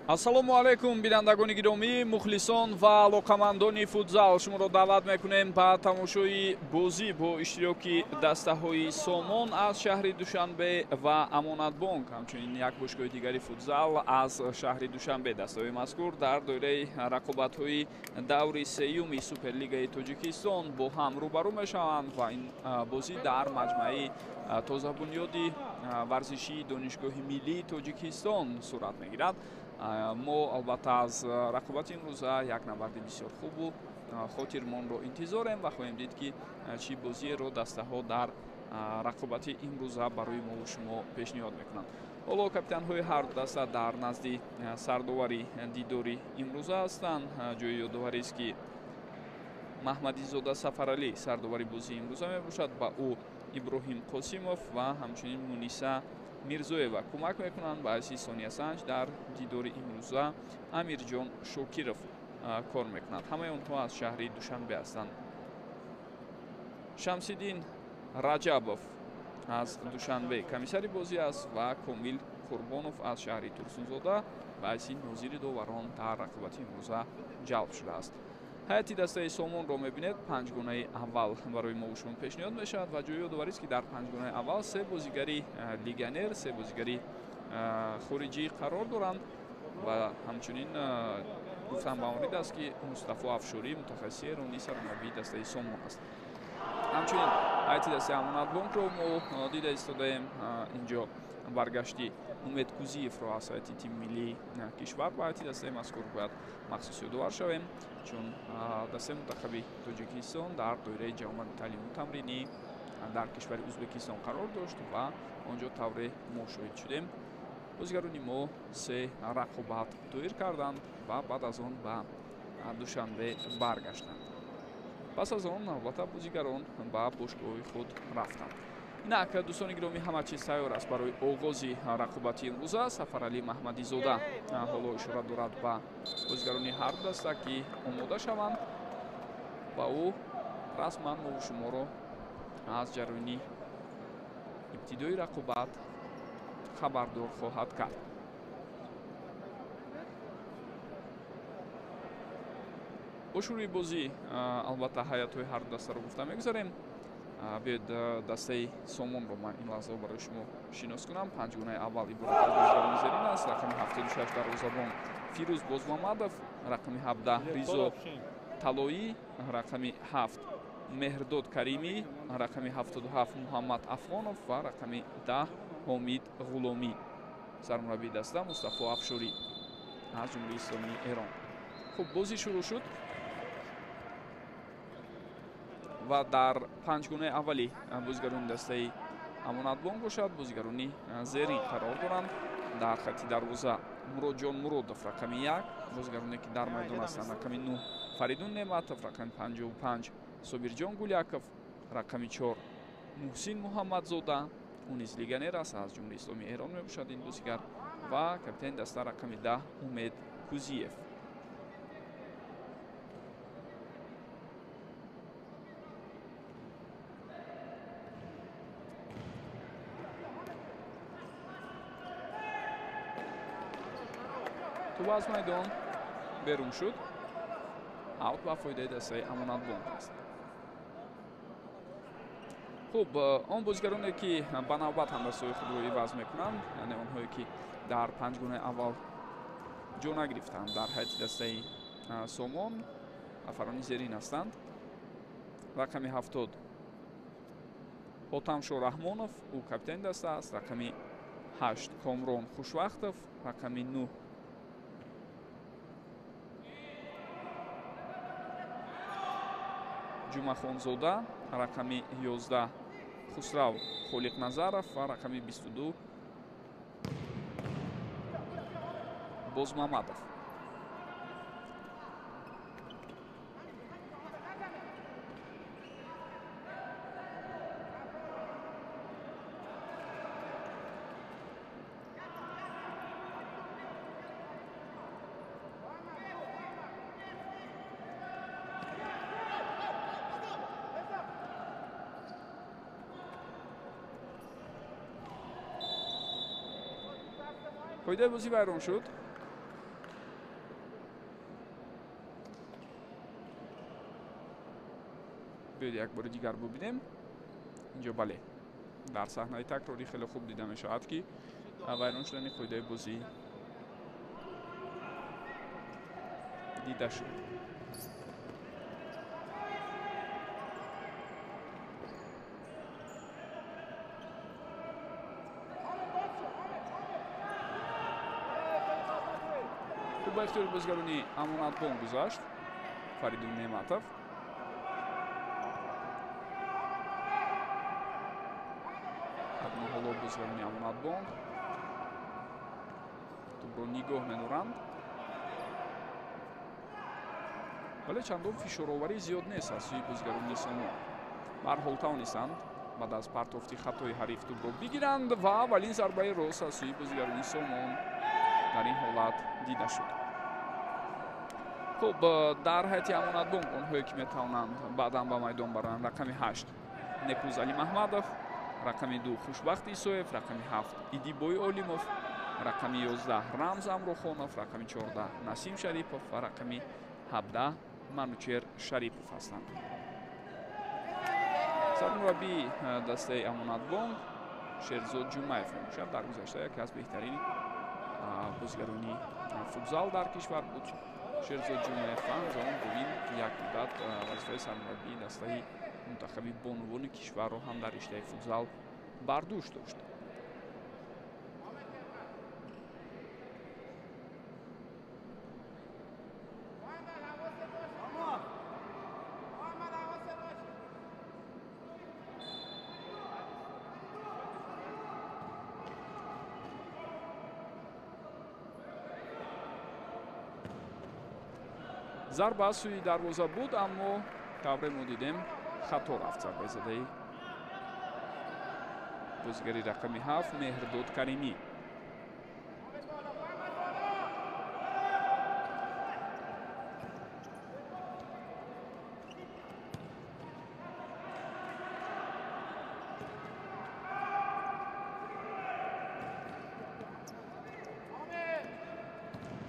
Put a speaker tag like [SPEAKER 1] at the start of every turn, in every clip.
[SPEAKER 1] Ассалому алайкум, бинандагони гиромӣ, мухлисон ва алоқамандони футзал. Шуморо даъват мекунем ба тамошои бозӣ бо иштироки дастаҳои Сомон аз шаҳри Душанбе ва Амонатбонк, ҳамчунин як бошгоҳи дигари футзал аз шаҳри Душанбе. Дастаҳои мазкур дар доираи рақобатҳои даври сеюми Суперлигаи Тоҷикистон бо ҳам рӯбарӯ мешаванд ва ин бозӣ дар маҷмӯаи тозабунёди варзишии Донишгоҳи миллии Тоҷикистон сурат мегирад. Мо албатта аз рақобати имрӯза як набарди бисёр хубу хотирмонро интизорем ва хоҳем дид, ки чӣ бозиеро дастаҳо дар рақобати имрӯза барои мову шумо пешниҳод мекунанд. Ҳоло капитанҳои ҳар ду даста дар назди сардовари дидори имрӯза ҳастанд. Ҷои ёдоварист, ки Маҳмадизода Сафаралӣ сардовари бозии имрӯза мебошад. Ба ӯ Иброҳим Қосимов ва ҳамчунин Муниса Мирзоева кӯмак мекунанд. Ба ҳайси сониясанҷ дар дидори имрӯза Амирҷон Шокиров кор мекунад. Ҳамаи онҳо аз шаҳри Душанбе ҳастанд. Шамсиддин Раҷабов аз Душанбе комиссари бозӣ аст ва Комил Қурбонов аз шаҳри Турсунзода ба ҳайси нозири доварон дар рақобати имрӯза ҷалб шудааст. Ҳайати дастаи Сомонро мебинед. Панҷгонаи аввал барои мову шумо пешниҳод мешавад ва ҷои ёдоварист, ки дар панҷгонаи аввал се бозигари легионер, се бозигари хориҷӣ қарор доранд ва ҳамчунин гуфтан ба маврид аст, ки Мустафо Афшорӣ мутахассиси эронӣ сармураббии дастаи Сомон аст. Ҳамчунин ҳайати дастаи Амонатбонкро мо дида истодаем. Инҷо баргашти Умед Кузиевро аз ҳайати тими миллии кишвар ба ҳайати дастаи мазкур бояд махсус ёдовар шавем, чун дастаи мунтахаби Тоҷикистон дар доираи ҷавомади таълиму тамринӣ дар кишвари Ӯзбекистон қарор дошт ва он ҷо тавре мо шоҳид шудем, бозигарони мо се рақобат доир карданд ва баъд аз он ба Душанбе баргаштанд. Пас аз он албатта бозигарон ба бошгоҳи худ рафтанд. Инак, дӯстони гиромӣ, ҳама чиз тайёр аст барои оғози рақобати имрӯза. Сафаралӣ Маҳмадизода ҳоло ишора дорад ба бозигарони ҳар ду даста, ки омода шаванд ва ӯ расман мову шуморо аз ҷараёни ибтидои рақобат хабардор хоҳад кард. Бо шурӯи бозӣ албатта ҳайатҳои ҳар ду дастаро гуфта мегузарем. Биёед, дастаи Сомонро ман ин лаҳзаҳо барои шумо шинос кунам. Панҷгонаи аввал иборат аз бозигарони зерин аст. Рақами 76 дарвозабон Фирӯз Бозмамадов, рақами 17 Ризо Талоӣ, рақами 7 Меҳрдод Каримӣ, рақами 77 Муҳаммад Афғонов ва рақами 10 Ҳомид Ғуломӣ. Сармураббии даста Мустафо Афшорӣ аз Ҷумҳурии Исломии Эрон. Хуб, бозӣ шурӯъ шуд ва дар панҷгонаи аввали бозигарони дастаи Амонатбонк бошад, бозигарони зерин қарор доранд. Дар хати дарвоза Муродҷон Муродов рақами 1, бозигароне ки дар майдон ҳастанд рақами 9 Фаридун Неъматов, рақами 55 Собирҷон Гуляков, рақами 4 Муҳсин Муҳаммадзода, ӯ низ легионер аст, аз Ҷумҳурии Исломии Эрон мебошад ин бозигар, ва капитани даста рақами 10 Умед Кузиев. Тӯб аз майдон берун шуд. Аут ба фоидаи дастаи Амонатбонк аст. Хуб, он бозигароне ки ба навбат ҳамдастҳои худро иваз мекунанд, яъне онҳое ки дар панҷгонаи аввал ҷо нагирифтанд дар ҳайати дастаи Сомон, нафарони зерин ҳастанд. Рақами 70 Ҳотамшо Раҳмонов, ӯ капитани даста аст. Рақами 8 Комрон Хушвақтов, рақами 9 Ҷумъахонзода, рақами 11 Хусрав Холиқназаров ва рақами 22 Бозмамадов. Қоидаи бозӣ вайрон шуд. Биёед як бори дигар бубинем. Инҷо бале, дар саҳнаи такрорӣ хеле хуб дида мешавад, ки вайрон шудани қоидаи бозӣ дида шуд. Ба ихтиёри бозигарони Амонатбонк гузашт Фаридун Неъматов. Акнун ҳоло бозигарони Амонатбонк тӯбро нигоҳ медоранд, вале чандон фишороварӣ зиёд нест аз сӯи бозигарони Сомон. Ба ҳар ҳол тавонистанд баъд аз партофти хатои ҳариф тӯбро бигиранд ва аввалин зарбаи рост аз сӯи бозигарони Сомон дар ин ҳолат дида шуд. Хуб, дар ҳайати Амонатбонк онҳое ки метавонанд баъдан ба майдон баранд: рақами 8 Некӯз Алимаҳмадов, рақами 2 Хушбахт Исоев, рақами 7 Идибой Олимов, рақами 11 Рамз Амрохонов, рақами 14 Насим Шарипов ва рақами 17 Манучер Шарипов ҳастанд. Сармураббии дастаи Амонатбонк Шерзод Ҷумаев мебошад. Дар гузашта яке аз беҳтарин бозигарони футзал дар кишвар буд Шерзод Ҷумаев ва ҳамзамон бо ин як муддат вазифаи сармураббии дастаи мунтахаби бонувони кишварро ҳам дар риштаи футзал бар дӯш дошт. Зарба аз сӯи дарвоза буд, аммо тавре мо дидем хато рафт зарбаи задаи бозигари рақами 7 Меҳрдод Каримӣ.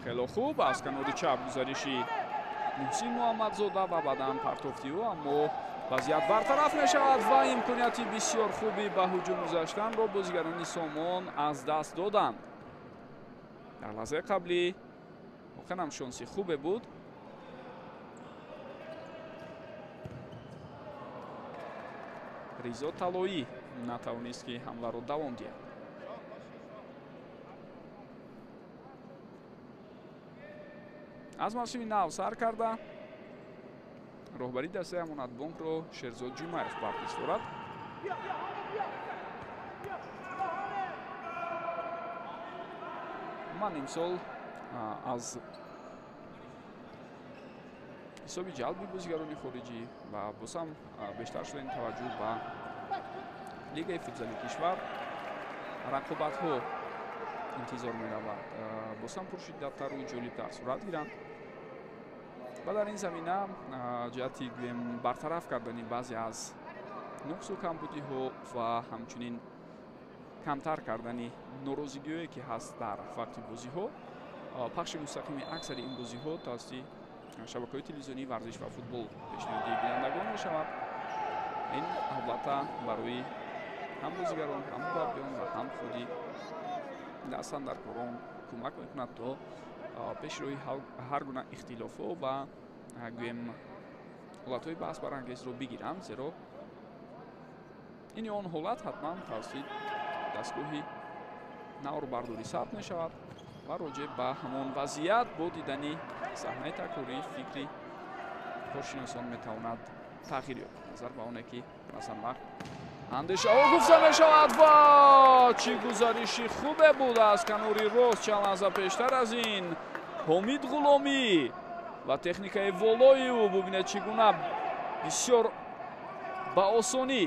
[SPEAKER 1] Хело хуб аз канори чап гузариши Муҳсин Муҳаммадзода ва баъдан партофти ӯ, аммо вазъият бартараф мешавад ва имконияти бисёр хуби ба ҳуҷум гузаштанро бозигарони Сомон аз даст доданд. Дар лаҳзаи қаблӣ воқеан ҳам шонси хубе буд. Ризо Талоӣ натавонист, ки ҳамларо давом диҳад. Аз мавсими нав сар карда роҳбарии дастаи Амонатбонкро Шерзод Ҷумаев бар дӯш дорад. Ман имсол аз ҳисоби ҷалби бозигарони хориҷӣ ва боз ҳам бештар шудани таваҷҷӯҳ ба лигаи футзали кишвар рақобатҳо интизор меравад боз ҳам пуршиддаттару ҷолибтар сурат гиранд ва дар ин замина ҷиҳати гӯем бартараф кардани баъзе аз нуқсу камбудиҳо ва ҳамчунин камтар кардани норозигиҳое ки ҳаст дар вақти бозиҳо, пахши мустақими аксари ин бозиҳо тавассути шабакаҳои телевизионии варзиш ва футбол пешниҳоди бинандагон мешавад. Ин албатта барои ҳам бозигарон, ҳам мураббиён ва ҳам худи дастандаркорон кӯмак мекунад то пешроҳи ҳар гуна ихтилофҳо ва гӯем ҳолатҳои баҳсбарангезро бигиранд, зеро ин ё он ҳолат ҳатман тавассути дастгоҳи наворбардорӣ сабт мешавад ва роҷеъ ба ҳамон вазъият бо дидани саҳнаи такрории фикри коршиносон метавонад тағйир ёбад, назар ба оне ки масалан вақт андешаҳо гуфта мешавад. Ва чӣ гузариши хубе буд аз канори рост чанд лаҳза пештар аз ин Ҳомид Ғуломӣ ва техникаи волои ӯ. Бубинед чӣ гуна бисёр ба осонӣ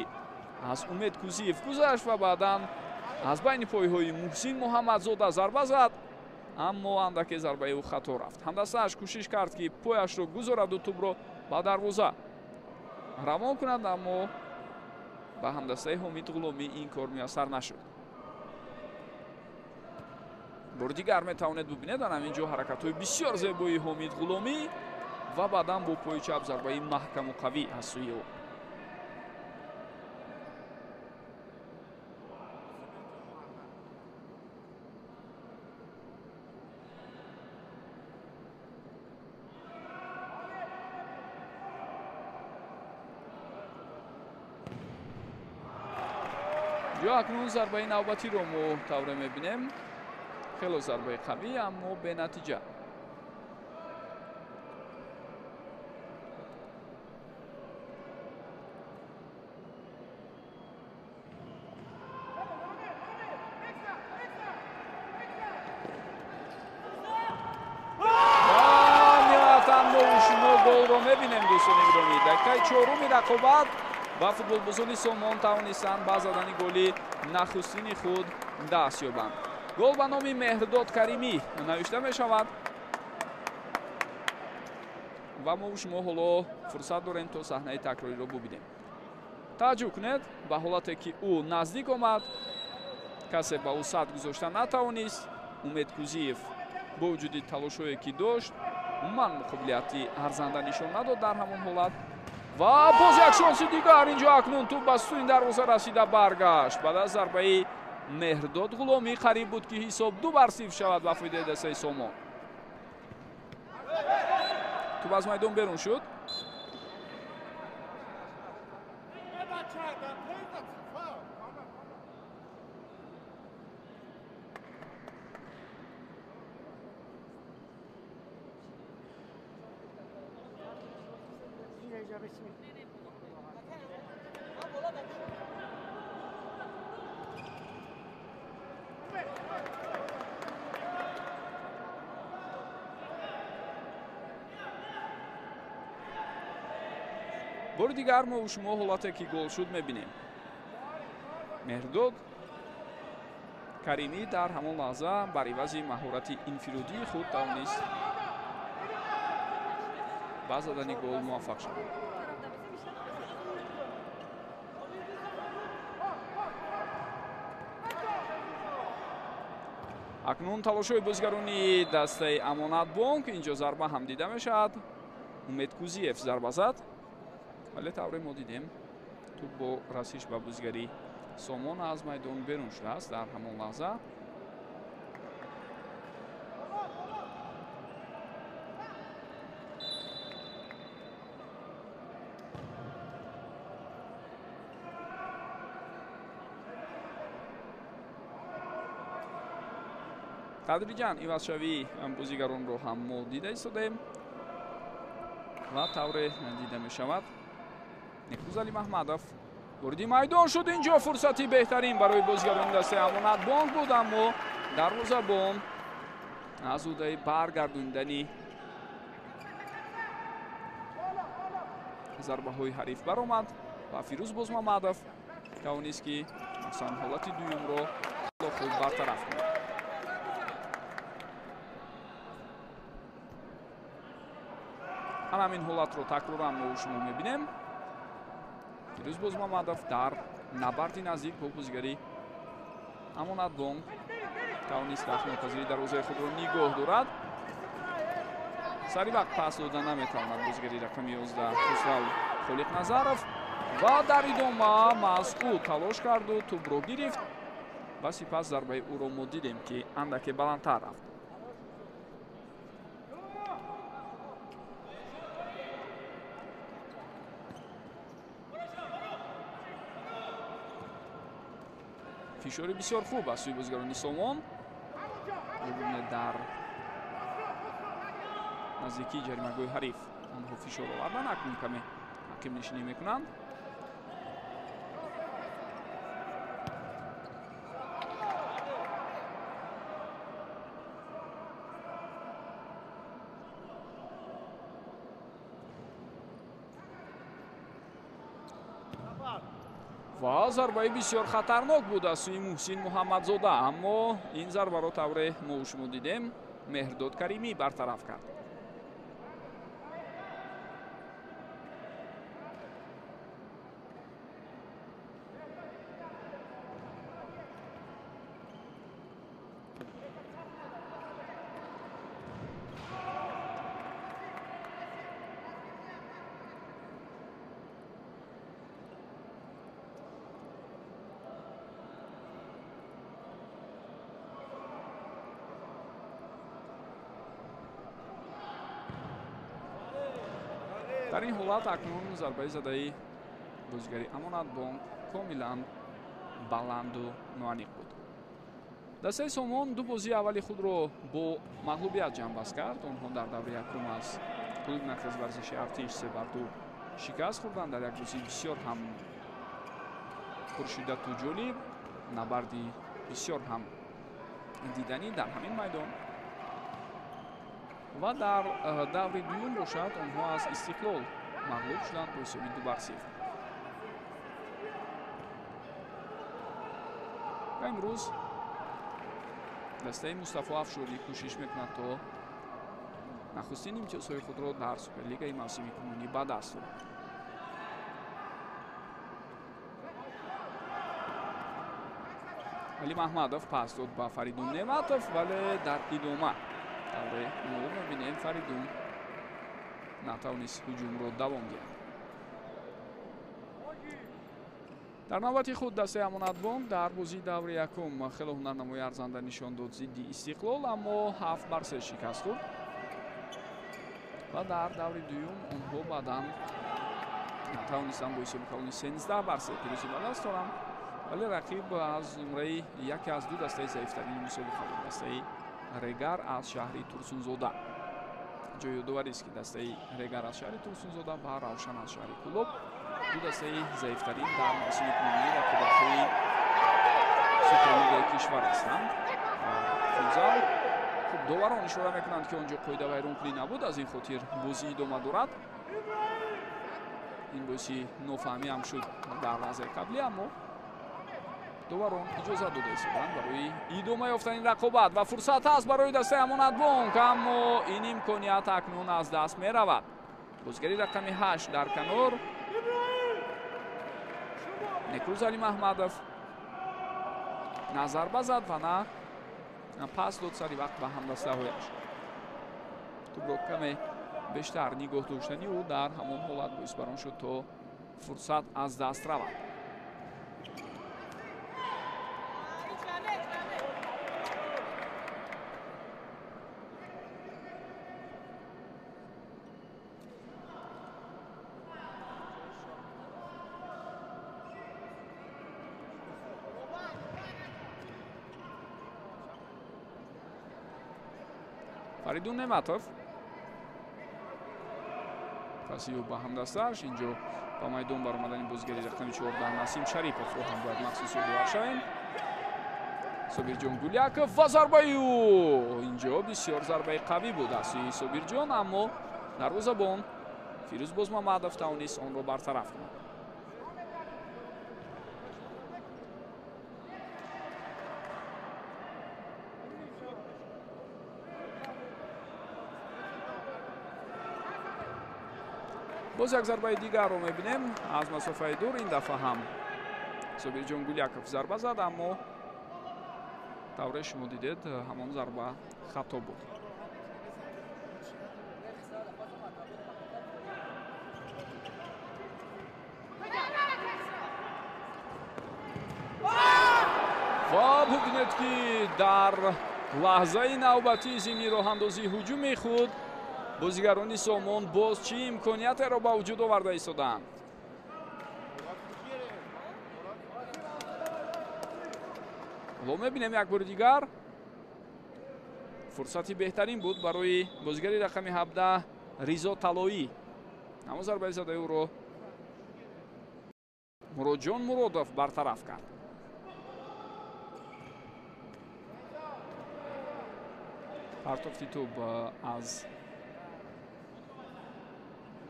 [SPEAKER 1] аз Умед Кузиев гузашт ва баъдан аз байни пойҳои Муҳсин Муҳаммадзода зарба зад, аммо андаке зарбаи ӯ хато рафт. Ҳамдастааш кӯшиш кард, ки пояшро гузораду тӯбро ба дарвоза равон кунад, аммо ба ҳамдастаи Ҳомид Ғуломӣ ин кор муяссар нашуд. Бори дигар метавонед бубинед дар ҳамин ҷо ҳаракатҳои бисёр зебои Ҳомид Ғуломӣ ва баъдан бо пои чап зарбаи маҳкаму қавӣ аз сӯи ӯ. Ё акнун зарбаи навбатиро мо тавре мебинем. Хело зарбаи қавӣ, аммо бенатиҷа. Голро мебинем, дӯстони гиромӣ. Дақиқаи чоруми рақобат ва футболбозони Сомон тавонистанд ба задани голи нахустини худ даст ёбанд. Гол ба номи Меҳрдод Каримӣ навишта мешавад ва мо шумо ҳоло фурсат дорем то саҳнаи такрориро бубинем. Таваҷҷӯҳ кунед ба ҳолате ки ӯ наздик омад, касе ба ӯ сад гузошта натавонист. Умед Кузиев бо вуҷуди талошҳое ки дошт, умуман муқобилияти арзанда нишон надод дар ҳамон ҳолат. Ва боз як шонси дигар инҷо акнун тӯп ба сӯи дарвоза расида баргашт. Баъд аз зарбаи Меҳрдод Ғуломӣ қариб буд ки ҳисоб 2-0 шавад ба фоидаи дастаи Сомон. Тӯп аз майдон берун шуд. Бори дигар мо шумо ҳолате ки гол шуд мебинем. Меҳрдод Каримӣ дар ҳамон лаҳза бар ивази маҳорати инфиродии худ тавонист ба задани гол муваффақ шавад. Акнун талошҳои бозигарони дастаи Амонатбонк. Инҷо зарба ҳам дида мешавад. Умед Кузиев зарба зад, вале тавре мо дидем тӯп бо расиш ба бозигари Сомон аз майдон берун шудааст дар ҳамон лаҳза. Тадриҷан ивазшавии бозигаронро ҳам мо дида истодаем ва тавре дида мешавад Некрӯзали Маҳмадов вориди майдон шуд. Инҷо фурсати беҳтарин барои бозигарони дастаи Амонатбонк буд, аммо дарвозабон аз ӯҳдаи баргардонидани зарбаҳои ҳариф баромад ва Фирӯз Бозмамадов тавонист ки махсусан ҳолати дуюмро хуб бартараф кунад. Ҳамин ҳолатро такроран мо шумо мебинем. Фирӯз Бозмамадов дар набарди наздик бо бозигари Амонатбонк тавонист дахлнопазири дарвозаи худро нигоҳ дорад. Сари вақт пас дода наметавонад бозигари рақами 11 Хусрав Холиқназаров ва дар идома маҳз ӯ талош карду тӯбро гирифт ва сипас зарбаи ӯро мо дидем ки андаке баландтар рафт. Фишори бисёр хуб аз сӯи бозигарони Сомон. Бибинед дар наздикии ҷаримагоҳи ҳариф онҳо фишор овардан, акнун каме ақибнишинӣ мекунанд. Ва зарбаи бисёр хатарнок буд аз сӯи Муҳсин Муҳаммадзода, аммо ин зарбаро тавре мо шумо дидем Меҳрдод Каримӣ бартараф кард. Дар ин ҳолат акнун зарбаи задаи бозигари Амонатбонк комилан Баланду ноаниқ буд. Дастаи Сомон ду бозии аввали худро бо мағлубият ҷамъбаст кард. Онҳо дар даври якум аз клуби маркази варзиши Артиш 3-2 шикаст хӯрданд дар як бозии бисёр ҳам пуршиддату ҷолиб, набарди бисёр ҳам диданӣ дар ҳамин майдон. Ва дар даври дуюм бошад, онҳо аз Истиқлол мағлуб шуданд бо ҳисоби 2-0. Ва имрӯз дастаи Мустафо Афшорӣ кӯшиш мекунад, то нахустин имтиёзҳои худро дар Суперлигаи мавсими кунунӣ ба даст орад. Али Маҳмадов пас дод ба Фаридун Неъматов, вале дар идома тавре мо мебинем, Фаридун натавонист ҳуҷумро давом диҳад. Дар навбати худ дастаи Амонатбонк дар бозии даври якум хело ҳунарнамои арзанда нишон дод зидди Истиқлол, аммо 7-3 шикаст хӯрд ва дар даври дуюм онҳо баъдан натавонистанд бо ҳисоби калони 13-3 пирӯзӣ ба даст оранд, вале рақиб аз зумраи яке аз ду дастаи заифтарини мусобиқа буд, дастаи Регар аз шаҳри Турсунзода. Ҷои ёдоварист, ки дастаи Регар аз шаҳри Турсунзода ва Равшан аз шаҳри Кӯлоб ду дастаи заифтарин дар мавсими кунунии рақобатҳои Суперлигаи кишвар ҳастанд. Футзал хуб, доварон ишора мекунанд, ки он ҷо қоидавайронкунӣ набуд, аз ин хотир бозӣ идома дорад. Ин боиси нофаҳмӣ ҳам шуд дар лаҳзаи қаблӣ, аммо доварон иҷозат дода истоданд барои идома ёфтани рақобат ва фурсат ҳаст барои дастаи Амонатбонк, аммо ин имконият акнун аз даст меравад. Бозигари рақами 8 дар канор Некрӯз Алимаҳмадов на зарба зад ва на пас дод сари вақт ба ҳамдастаҳояш. Тӯбро каме бештар нигоҳ доштани ӯ дар ҳамон ҳолат боис бар он шуд, то фурсат аз даст равад. Фаридун Неъматов паси ӯ ба ҳамдастааш. Инҷо ба майдон баромадани бозигари рақами 14 Насим Шариповро ҳам бояд махсус ёдовар шавем. Собирҷон Гуляков ва зарбаи ӯ инҷо бисёр зарбаи қавӣ буд аз сӯи Собирҷон, аммо дарвозабон Фирӯз Бозмамадов тавонист онро бартараф кунад. Боз як зарбаи дигарро мебинем аз масофаи дур. Ин дафъа ҳам Собирҷон Гуляков зарба зад, аммо тавре шумо дидед, ҳамон зарба хато буд. Ва бубинед, ки дар лаҳзаи навбатии зимни роҳандозии ҳуҷуми худ бозигарони Сомон боз чӣ имкониятеро ба вуҷуд оварда истодаанд. Ҳоло мебинем як бори дигар фурсати беҳтарин буд барои бозигари рақами 17 Ризо Талоӣ, аммо зарбаи задаи ӯро Муроджон Муродов бартараф кард. Партофти тӯб аз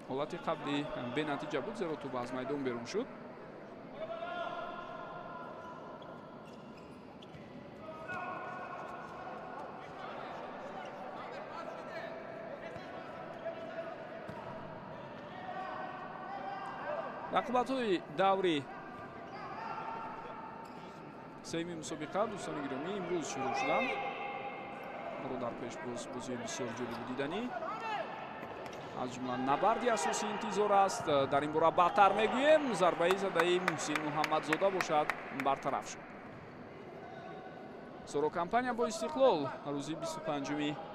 [SPEAKER 1] ҳолати қаблӣ бенатиҷа буд, зеро тӯб аз майдон берун шуд. Рақобатҳои даври сеюми мусобиқа, дӯстони гиромӣ, имрӯз шурӯъ шуданд. Моро дар пеш боз бозии бисёр ҷолибу диданӣ, аз ҷумла набарди асосӣ интизор аст. Дар ин бора баъдтар мегӯем. Зарбаи задаи Муҳсин Муҳаммадзода бошад бартараф шуд. Соро компания бо Истиқлол рӯзи 25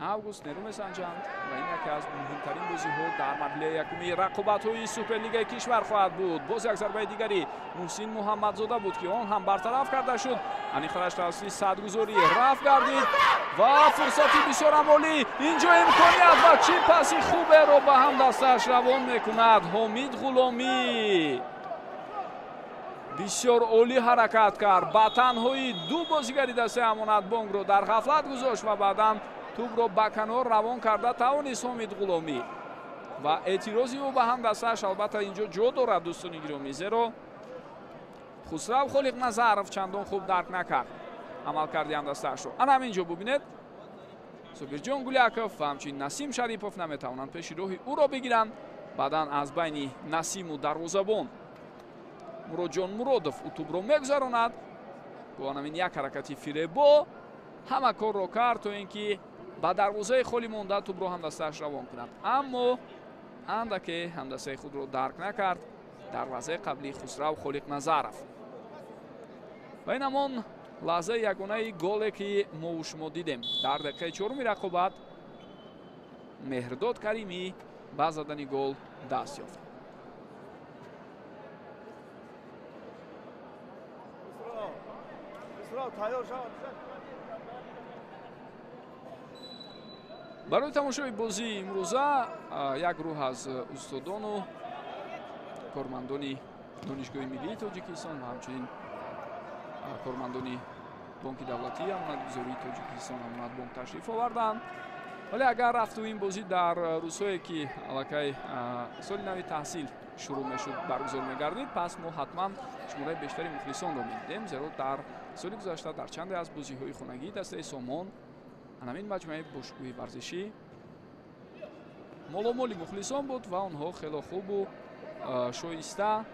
[SPEAKER 1] август нерӯ месанҷанд ва ин яке аз муҳимтарин бозиҳо дар марҳилаи якуми рақобатҳои Суперлигаи кишвар хоҳад буд. Боз як зарбаи дигари Муҳсин Муҳаммадзода буд, ки он ҳам бартараф карда шуд. Аниқтараш тавассути садгузорӣ рафт гардид ва фурсати бисёр амолӣ. Инҷо имконият ва чӣ паси хуберо ба ҳамдастааш равон мекунад Ҳомид Ғуломӣ. Бисёр олӣ ҳаракат кард, ба танҳои ду бозигари дастаи Амонатбонкро дар ғафлат гузошт ва баъдан тӯбро ба канор равон карда тавонист Ҳомид Ғуломӣ. Ва эътирози ӯ ба ҳамдастааш албатта инҷо ҷо дорад, дӯстони гиромӣ, зеро Хусрав Холиқназаров чандон хуб дарк накард амалкарди ҳамдастаашро. Ана ҳамин ҷо бубинед, Собирҷон Гуляков ва ҳамчунин Насим Шарипов наметавонанд пеши роҳи ӯро бигиранд. Баъдан аз байни Насиму дарвозабон Муродҷон Муродов ӯ тӯбро мегузаронад. Бо ҳамин як ҳаракати фиребо ҳама корро кард то ин ки ба дарвозаи холӣ монда тӯбро ҳамдастааш равон кунад, аммо андаке ҳамдастаи худро дарк накард дарвозаи қаблии Хусрав Холиқназаров. Ва ин ҳамон лаҳзаи ягонаи голе ки мову шумо дидем дар дақиқаи чоруми рақобат. Меҳрдод Каримӣ ба задани гол даст ёфт. Барои тамошои бозии имрӯза як гурӯҳ аз устодону кормандони Донишгоҳи миллии Тоҷикистон ва ҳамчунин кормандони Бонки давлатии Амонатгузории Тоҷикистон Амонатбонк ташриф оварданд. Вале агар рафту ин бозӣ дар рӯзҳое ки аллакай соли нави таҳсил шурӯъ мешуд баргузор мегардид, пас мо ҳатман шумораи бештари мухлисонро медидем, зеро дар соли гузашта дар чанде аз бозиҳои хонагии дастаи Сомон ҳамин маҷмӯаи бошгоҳи варзишӣ моломоли мухлисон буд ва онҳо хело хубу шоиста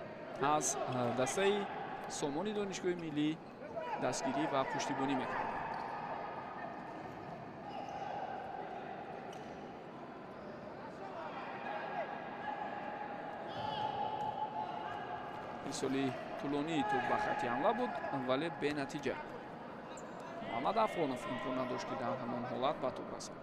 [SPEAKER 1] аз дастаи Сомони Донишгоҳи миллӣ дастгирӣ ва пуштибонӣ мекарданд. Ирсоли тӯлонии тӯб ба хати ҳамла буд, вале бенатиҷа. Муҳаммад Афғонов имкон надошт, ки дар ҳамон ҳолат ба тӯб расад.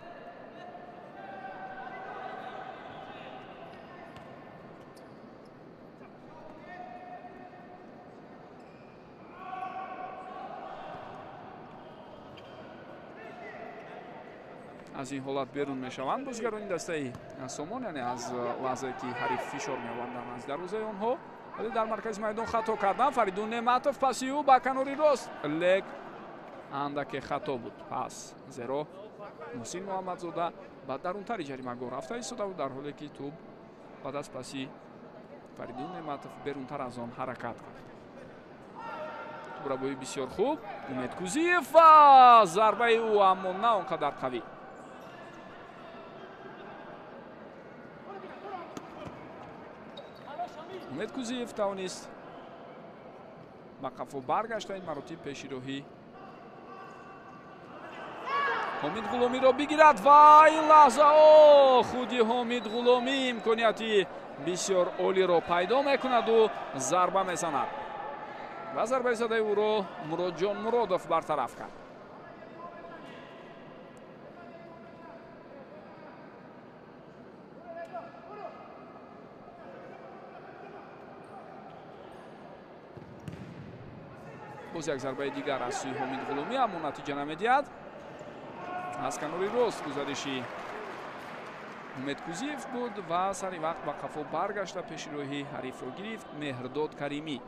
[SPEAKER 1] Аз ин ҳолат берун мешаванд бозигарони дастаи Сомон, яъне аз лаҳзае ки ҳариф фишор меоварданд аз дарвозаи онҳо. Вале дар маркази майдон хато кардан Фаридун Неъматов, паси ӯ ба канори рост, лек андаке хато буд пас, зеро Муҳсин Муҳаммадзода ба дарунтари ҷаримагоҳ рафта истода буд, дар ҳоле ки тӯб баъд аз паси Фаридун Неъматов берунтар аз он ҳаракат кард. Тӯбрабои бисёр хуб Умед Кузиев ва зарбаи ӯ аммо на он қадар қавӣ. Умед Кузиев тавонист ба қафо баргашта, ин маротиб пеши роҳи Ҳомид Ғуломиро бигирад ва ин лаҳзао худи Ҳомид Ғуломӣ имконияти бисёр олиро пайдо мекунаду зарба мезанад ва зарбаи задаи ӯро Муродҷон Муродов бартараф кард. Боз як зарбаи дигар аз сӯи Ҳомид Ғуломӣ, аммо натиҷа намедиҳад. Аз канори рост гузариши Умед Кузиев буд ва сари вақт ба қафо баргашта пеши роҳи ҳарифро гирифт Меҳрдод Каримӣ.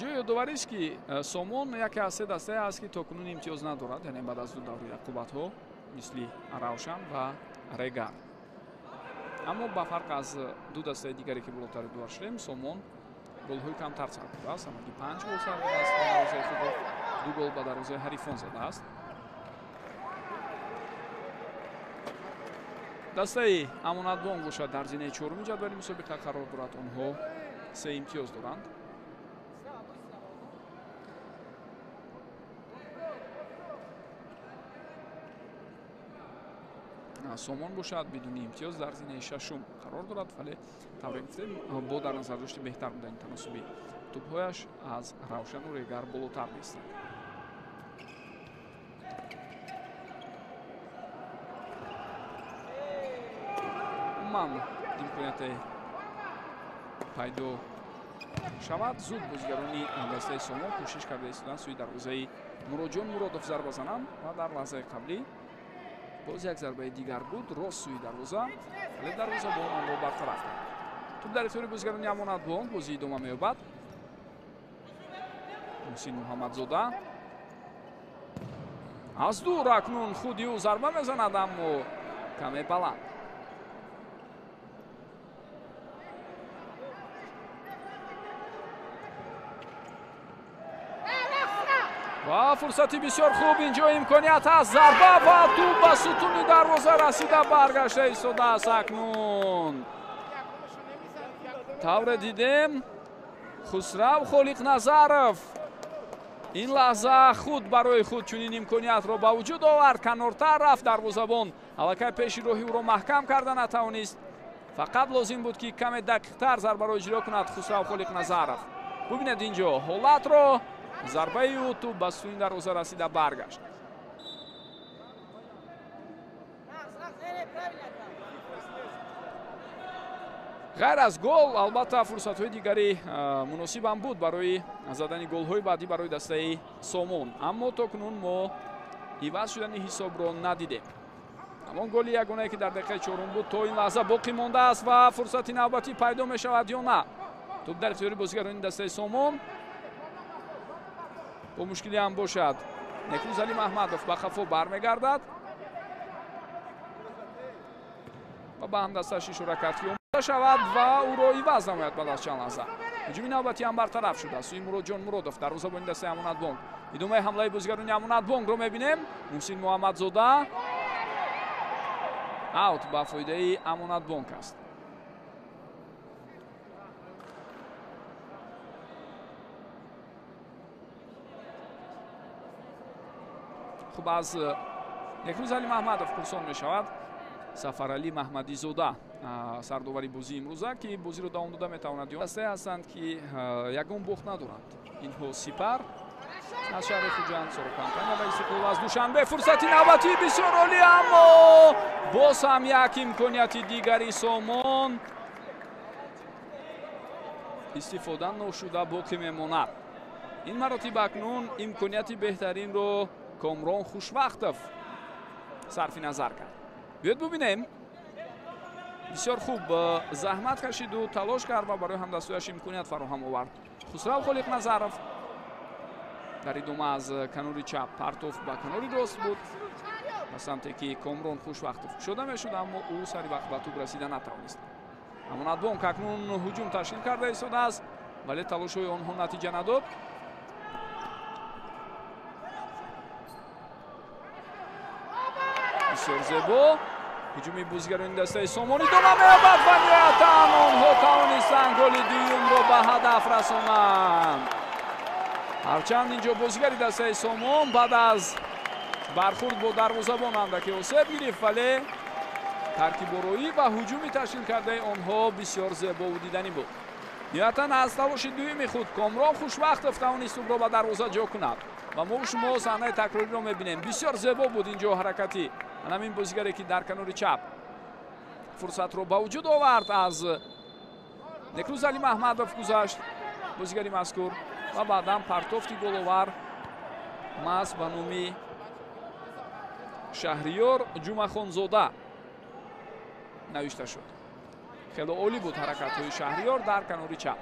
[SPEAKER 1] Ҷои ёдоварист, ки Сомон яке аз се дастае аст, ки то кунун имтиёз надорад, яъне баъд аз ду даври рақобатҳо мисли Равшан ва Регар. Аммо ба фарқ аз ду дастаи дигаре ки болотари дуар шудем, Сомон голҳои камтар сар додааст, ҳамагӣ 5 гол сар додааст ба дарвозаи худ, 2 гол ба дарвозаи ҳарифон задааст. Дастаи Амонатбонк бошад дар зинаи чоруми ҷадвали мусобиқа қарор дорад, онҳо 3 имтиёз доранд. Сомон бошад бидуни имтиёз дар зинаи шашум қарор дорад, вале тавре гуфтем бо дар назар дошти беҳтар будани таносуби тӯбҳояш аз Равшану Регар болотар меистад. Умуман имконияте пайдо шавад, зуд бозигарони дастаи Сомон кӯшиш карда истоданд сӯи дарвозаи Муроҷон Муродов зарба зананд ва дар лаҳзаи қаблӣ боз як зарбаи дигар буд рост сӯи дарвоза, вале дарвозабон онро бартараф кард. Тӯб дар ихтиёри бозигарони Амонатбонк, бозӣ идома меёбад. Муҳсин Муҳаммадзода аз дур акнун худи ӯ зарба мезанад, аммо каме баланд. Ва фурсати бисёр хуб, инҷо имконият аст, зарба ва тӯб ба сутуни дарвоза расида баргашта истодааст. Акнун тавре дидем, Хусрав Холиқназаров ин лаҳза худ барои худ чунин имкониятро ба вуҷуд овард. Канортар рафт, дарвозабон аллакай пеши роҳи ӯро маҳкам карда натавонист. Фақат лозим буд ки каме дақиқтар зарбаро иҷро кунад Хусрав Холиқназаров. Бубинед инҷо ҳолатро, зарбаи ӯ тӯб ба сутуни дарвоза расида баргашт. Ғайр аз гол, албатта фурсатҳои дигари муносибам буд барои задани голҳои баъдӣ барои дастаи Сомон, аммо то кунун мо иваз шудани ҳисобро надидем. Ҳамон голи ягонае ки дар дақиқаи чорум буд то ин лаҳза боқӣ мондааст ва фурсати навбатӣ пайдо мешавад ё на. Тӯб дар ихтиёри бозигарони дастаи Сомон, бо мушкилӣ ҳам бошад Некрӯз Али Маҳмадов ба қафо бармегардад ва ба ҳамдасташ ишора кард ки омода шавад ва ӯро иваз намояд баъд аз чанд лаҳза. Ҳуҷуми навбатӣ ҳам бартараф шуда сӯи Муроҷон Муродов, дарвозабони дастаи Амонатбонк. Идомаи ҳамлаи бозигарони Амонатбонкро мебинем. Муҳсин Муҳаммадзода, аут ба фоидаи Амонатбонк аст. Хуб, аз Некрӯз Али Маҳмадов пурсон мешавад Сафаралӣ Маҳмадизода, сардовари бозии имрӯза, ки бозиро давом дода метавонад. Дастае ҳастанд ки ягон бохт надоранд. Инҳо Сипар аз шаҳри Хуҷанд, Сорокампания ва Истиқлол аз Душанбе. Фурсати навбатӣ бисёр олӣ, аммо боз ҳам як имконияти дигари Сомон истифода ношуда боқӣ мемонад. Ин маротиба акнун имконияти беҳтаринро Комрон Хушвақтов сарфи назар кард. Биёед бубинем. Бисёр хуб заҳмат кашиду талош кард ва барои ҳамдастҳояш имконият фароҳам овард. Хусрав Холиқназаров дар идома аз канори чап партоф ба канори рост буд, ба самте ки Комрон Хушвақтов кушода мешуд, аммо ӯ сари вақт ба тӯб расида натавонист. Амонатбонк акнун ҳуҷум ташкил карда истодааст, вале талошҳои онҳо натиҷа надод. Бисёр зебо ҳуҷуми бозигарони дастаи Сомон идома меёбад ва ниҳоятан онҳо тавонистанд голи дуюмро ба ҳадаф расонанд. Ҳарчанд инҷо бозигари дастаи Сомон баъд аз бархурд бо дарвозабон андаке осеб гирифт, вале таркибороӣ ва ҳуҷуми ташкил кардаи онҳо бисёр зебову диданӣ буд. Ниҳоятан аз талоши дуюми худ Комрон Хушвақтов тавонист тӯбро ба дарвоза ҷо кунад ва мо шумо саҳнаи такрориро мебинем. Бисёр зебо буд инҷо ҳаракати ҳамин бозигаре ки дар канори чап фурсатро ба вуҷуд овард. Аз Некрӯз Али Маҳмадов гузашт бозигари мазкур ва баъдан партофти головар маҳз ба номи Шаҳриёр Ҷумахонзода навишта шуд. Хеле олӣ буд ҳаракатҳои Шаҳриёр дар канори чап.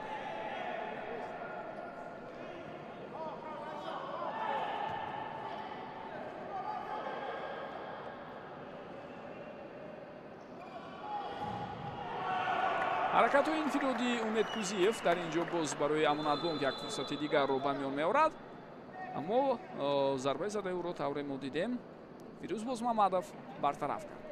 [SPEAKER 1] Ҳаракатҳои инфиродии Умед Кузиев дар ин ҷо боз барои Амонатбонк як фурсати дигарро ба миён меорад, аммо зарбаи задаи ӯро тавре мо дидем Фирӯз Бозмамадов бартараф кард.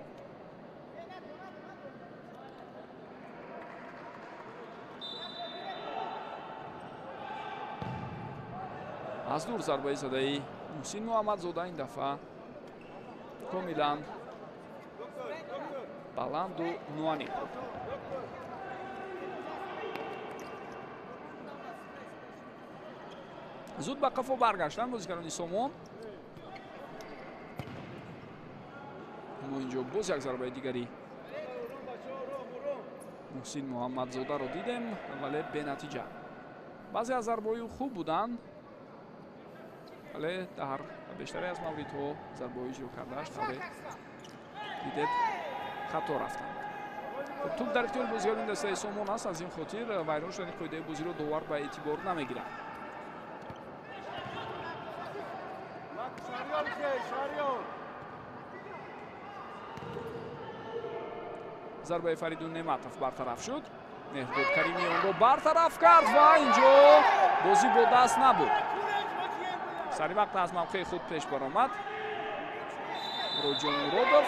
[SPEAKER 1] Аз дур зарбаи задаи Муҳсин Муҳаммадзода ин дафъа комилан Баланду ноаниқ буд. Зуд ба қафо баргаштанд бозигарони Сомон. Мо инҷо боз як зарбаи дигари Муҳсин Муҳаммадзодаро дидем, вале бенатиҷа. Баъзе аз зарбаҳои хуб буданд, вале дар бештаре аз мавридҳо зарбаҳои иҷро кардааш тавре дидед хато рафтанд. Хуб, туп дар ихтиёри бозигарони дастаи Сомон аст, аз ин хотир вайрон шудани қоидаи бозиро довар ба эътибор намегирад. Зарбаи Фаридун Неъматов бартараф шуд. Меҳрдод Каримӣ онро бартараф кард ва инҷо бозӣ бо даст набуд. Сари вақт аз мавқеи худ пеш баромад Муроҷон Муродов.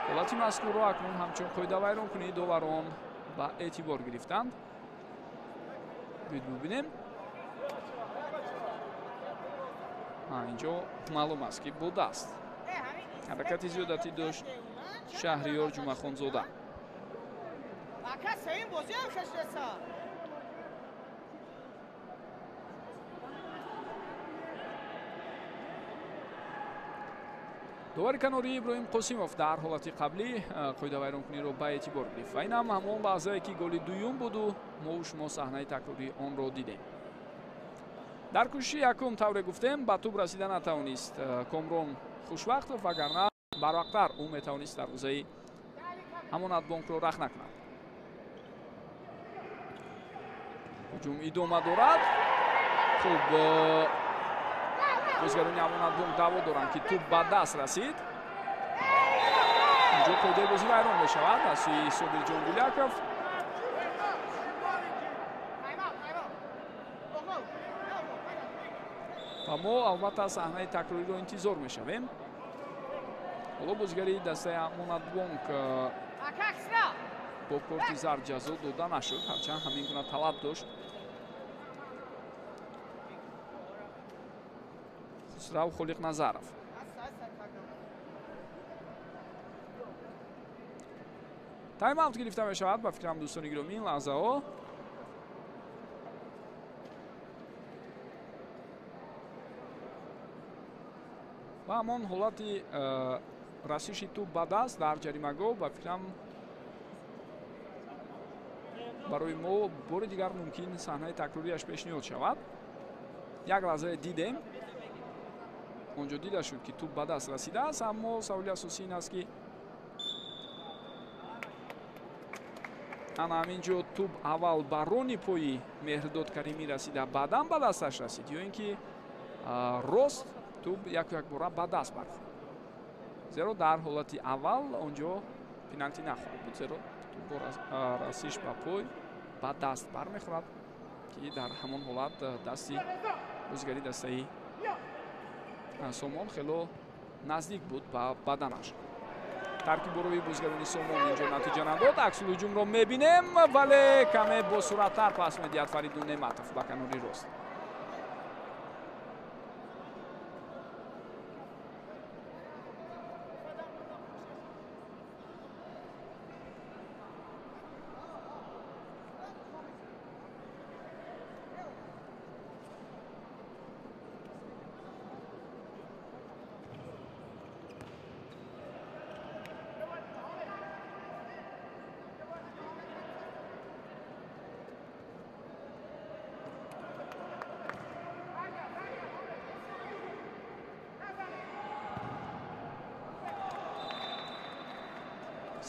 [SPEAKER 1] Ҳолати мазкурро акнун ҳамчун қоидавайронкунии доварон ба эътибор гирифтанд. Биёед бубинем. Инҷо маълум аст, ки бо даст ҳаракати зиёдатӣ дошт Шаҳриёр Ҷумъахонзода. Довари канории Иброҳим Қосимов дар ҳолати қаблӣ қоидавайронкуниро ба эътибор гирифт ва ин ҳам ҳамон лаҳзае, ки голи дуюм буду мову шумо саҳнаи такрории онро дидем. Дар кӯшиши якум, тавре гуфтем, ба тӯб расида натавонист Комрон Хушвақтов, вагарна барвақттар ӯ метавонист дарвозаи Амонатбонкро рахна кунад. Ҳуҷум идома дорад. Хуб, бозигарони Амонатбонк даъво доранд, ки тӯб ба даст расид. Инҷо қоидаи бозӣ вайрон мешавад аз сӯи Собирҷон Гуляков. Ва мо албатта саҳнаи такрориро интизор мешавем. Ҳоло бозигари дастаи Амонатбонк бо корти зард ҷазо дода нашуд, ҳарчанд ҳамин гуна талаб дошт Хусрав Холиқназаров. Тайм-аут гирифта мешавад ба фикрам, дӯстони гиромӣ, ин лаҳзаҳо. Ва ҳамон ҳолати расиши тӯб ба даст дар ҷаримагоҳ ба фикрам барои мо бори дигар мумкин саҳнаи такрориаш пешниҳод шавад. Як лаҳзае дидем, онҷо дида шуд, ки тӯб ба даст расидааст, аммо саволи асосӣ ин аст, ки ана ҳамин ҷо тӯб аввал ба рони пои Меҳрдод Каримӣ расида, баъдан ба дасташ расид, ё ин ки рост тӯб яку якбора ба даст бархӯрд. Зеро дар ҳолати аввал онҷо пеналти нахоҳад буд, зеро тӯб бо расиш ба пой ба даст бармехӯрад, ки дар ҳамон ҳолат дасти бозигари дастаи Сомон хело наздик буд ба баданаш. Тарки бурови бозигарони Сомон инҷо натиҷа надод. Аксул ҳуҷумро мебинем, вале каме босуръаттар пас медиҳад Фаридун Неъматов ба канори рост.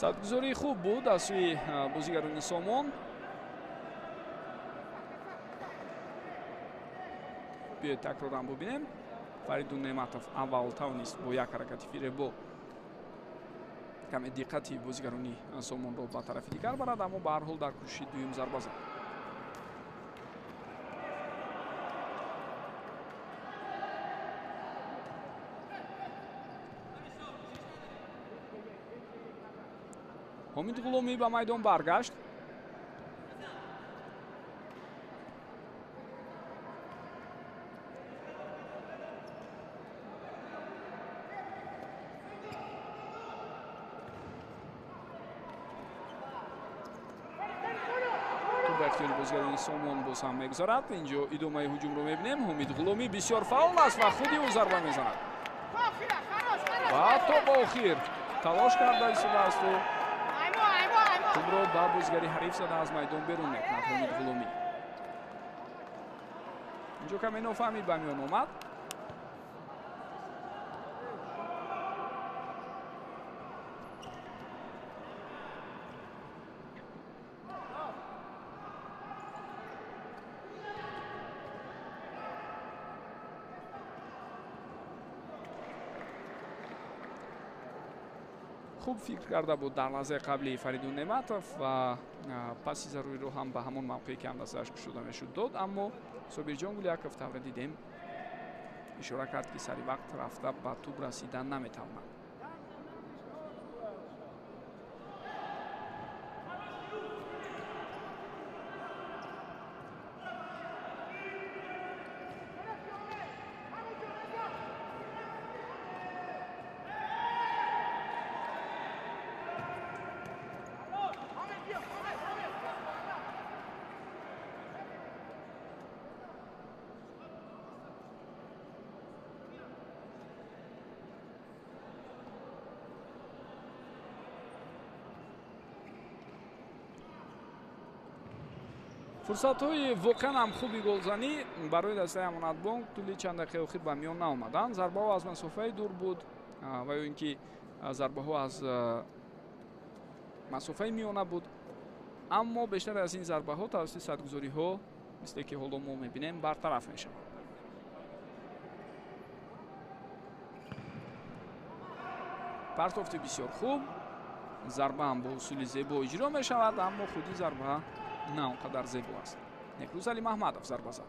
[SPEAKER 1] Садгузории хуб буд аз сӯи бозигарони Сомон. Биёед такроран бубинем. Фаридун Неъматов аввал тавонист бо як ҳаракати фиребо каме диққати бозигарони Сомонро ба тарафи дигар барад, аммо ба ҳар ҳол дар кӯшиши дуюм зарба зад. Ҳомид Ғуломӣ ба майдон баргашт. ихтиёри бозигарони Сомон боз ҳам мегузарад. Инҷо идомаи ҳуҷумро мебинем. Ҳумид Ғуломӣ бисёр фаъол аст ва худи ӯ зарба мезанад. Ва то ба охир талош карда истодааст ӯ. Тӯбро ба бозигари ҳариф зада аз майдон берун мекунад Ҳумид Ғуломӣ. Инҷо каме нофаҳмӣ ба миён омад. Хуб фикр карда буд дар лаҳзаи қабли Фаридун Неъматов ва паси заруриро ҳам ба ҳамон мавқее ки ҳамдастааш кушода мешуд дод, аммо Собирҷон Гуляков тавре дидем ишора кард, ки сари вақт рафта ба тӯб расидан наметавонад. Фурсатҳои воқеан ҳам хуби голзанӣ барои дастаи Амонатбонк тӯли чанд дақиқаи охир ба миён наомаданд. Зарбаҳо аз масофаи дур буд ва ё ин ки зарбаҳо аз масофаи миёна буд, аммо бештар аз ин зарбаҳо тавассути садгузориҳо, мисле ки ҳоло мо мебинем, бартараф мешаванд. Партофти бисёр хуб, зарба ҳам бо усули зебо иҷро мешавад, аммо худи зарба на он қадар зебо аст. Некрӯз Али Маҳмадов зарба зад.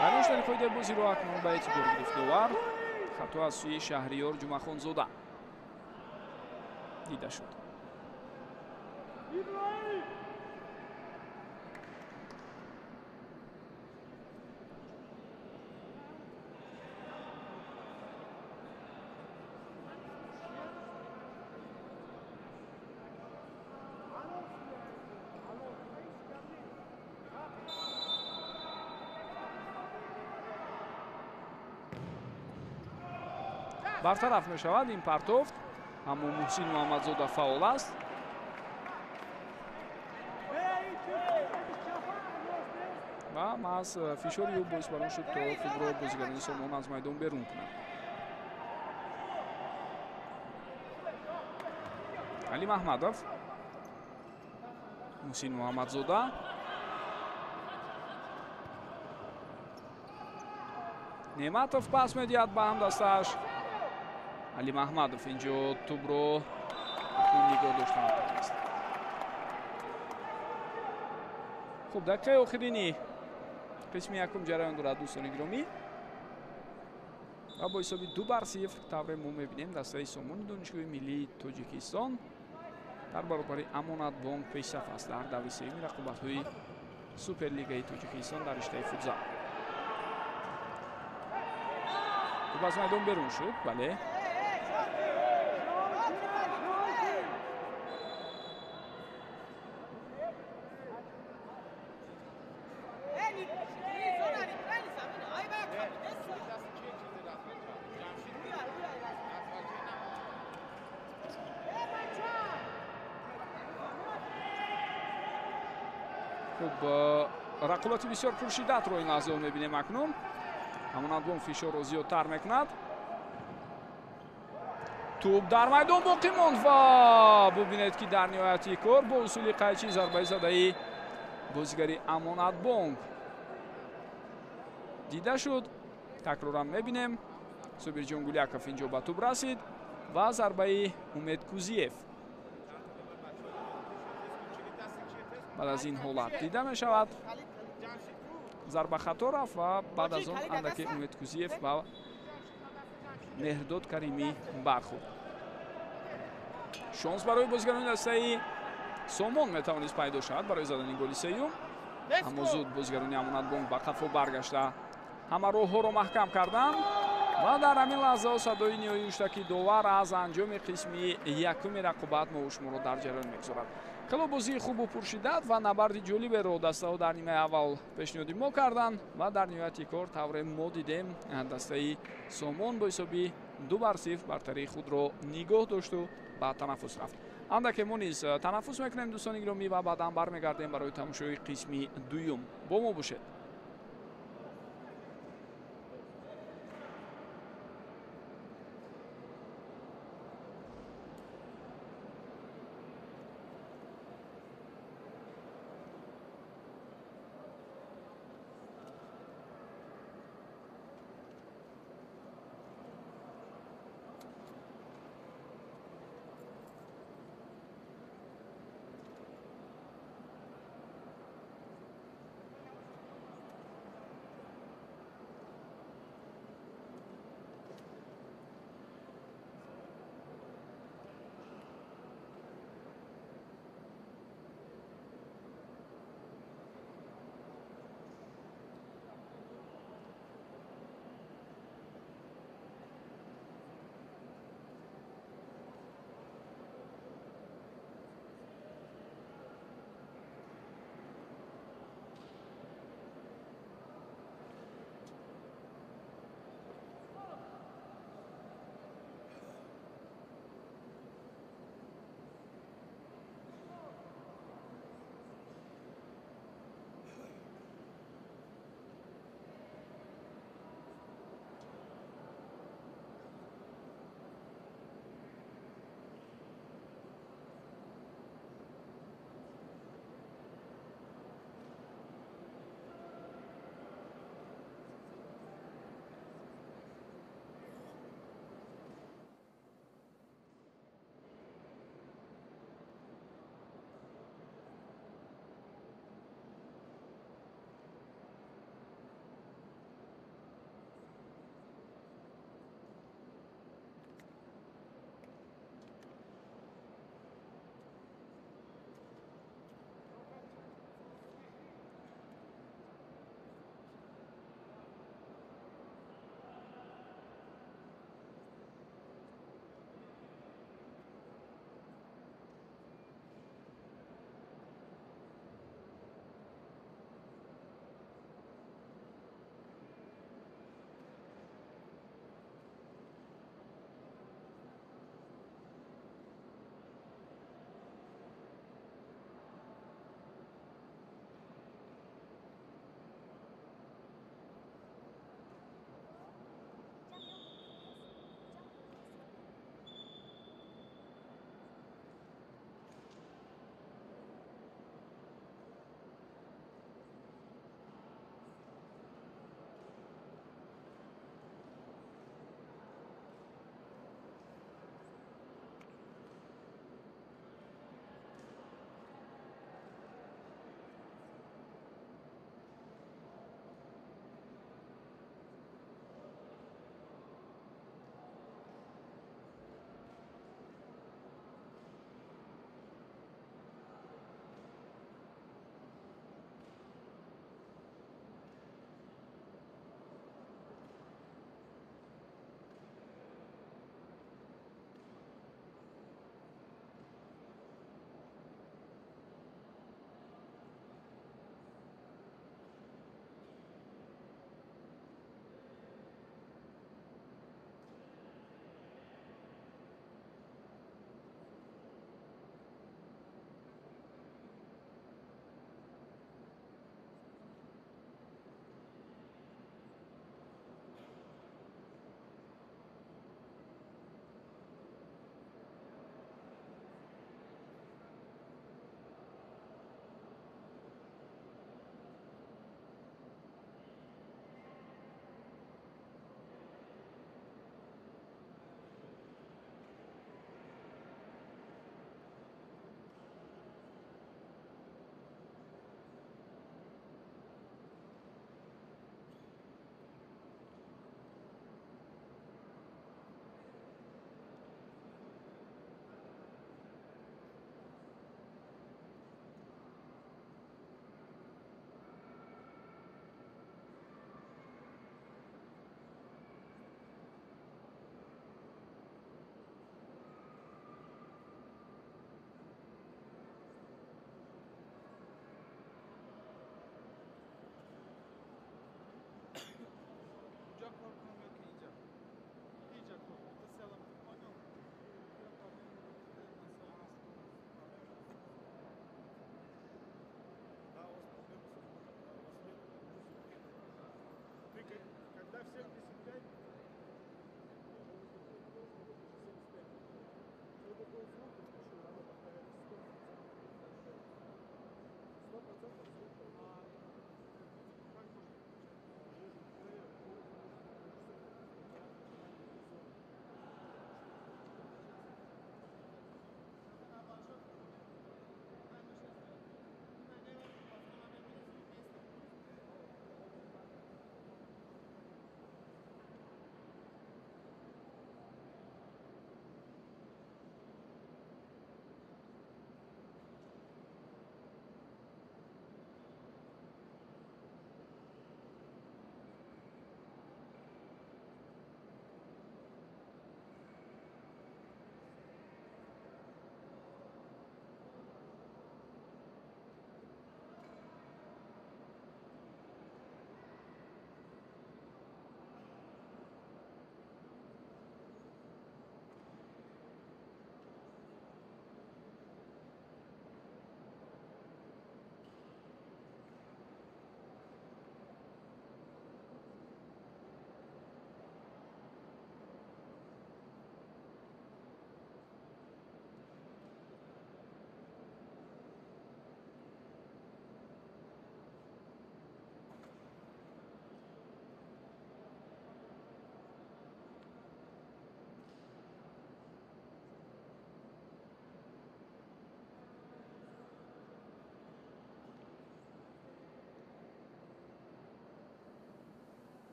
[SPEAKER 1] Вайрон шудани қоидаи бозиро акнун ба эътибор гирифт довар. Хато аз сӯи Шаҳриёр Ҷумъахонзода дида шуд. Бартараф мешавад ин партофт, аммо Муҳсин Муҳаммадзода фаъол аст. Ва маҳз фишори ӯ боис бар он шуд, то тӯбро бозигарони Сомон аз майдон берун кунанд. Али Маҳмадов, Муҳсин Муҳаммадзода, Неъматов пас медиҳад ба ҳамдастааш. Али Маҳмадов инҷо тӯбро нигоҳ дошта натавонист. Хуб, дақиқаи охирини қисми якум ҷараён дорад, дӯстони гиромӣ, ва бо ҳисоби 2-0 тавре мо мебинем дастаи Сомони Донишгоҳи Миллии Тоҷикистон дар баробари Амонатбонк пешсаф аст дар даври сеюми рақобатҳои Суперлигаи Тоҷикистон дар риштаи футзал. Хуб, аз майдон берун шуд, бале. Хуб, рақобати бисёр пуршиддатро ин лаҳзаҳо мебинем акнун. Амонатбонк фишорро зиёдтар мекунад. Тӯб дар майдон боқӣ монд ва бубинед, ки дар ниҳояти кор бо усули қайчи зарбаи задаи бозигари Амонатбонк дида шуд. Такроран мебинем. Собирҷон Гуляков инҷо ба тӯб расид ва зарбаи Умед Кузиев баъд аз ин ҳолат дида мешавад. Зарба хато рафт ва баъд аз он андаке Умед Кузиев ба Меҳрдод Каримӣ бархӯрд. Шонс барои бозигарони дастаи Сомон метавонист пайдо шавад барои задани голи сеюм, аммо зуд бозигарони Амонатбонк ба қафо баргашта ҳама роҳҳоро маҳкам карданд. Ва дар ҳамин лаҳзаҳо садои ниҳоии ҳуштаки довар аз анҷоми қисми якуми рақобат мо шуморо дар ҷараён мегузорад. Хело бозии хубу пуршиддат ва набарди ҷолиберо дастаҳо дар нимаи аввал пешниҳоди мо карданд ва дар ниҳояти кор тавре мо дидем, дастаи Сомон бо ҳисоби 2-0 бартарии худро нигоҳ дошту ба танаффус рафт. Андаке мо низ танаффус мекунем, дӯстони гиромӣ, ва баъдан бармегардем барои тамошои қисми дуюм. Бо мо бошед.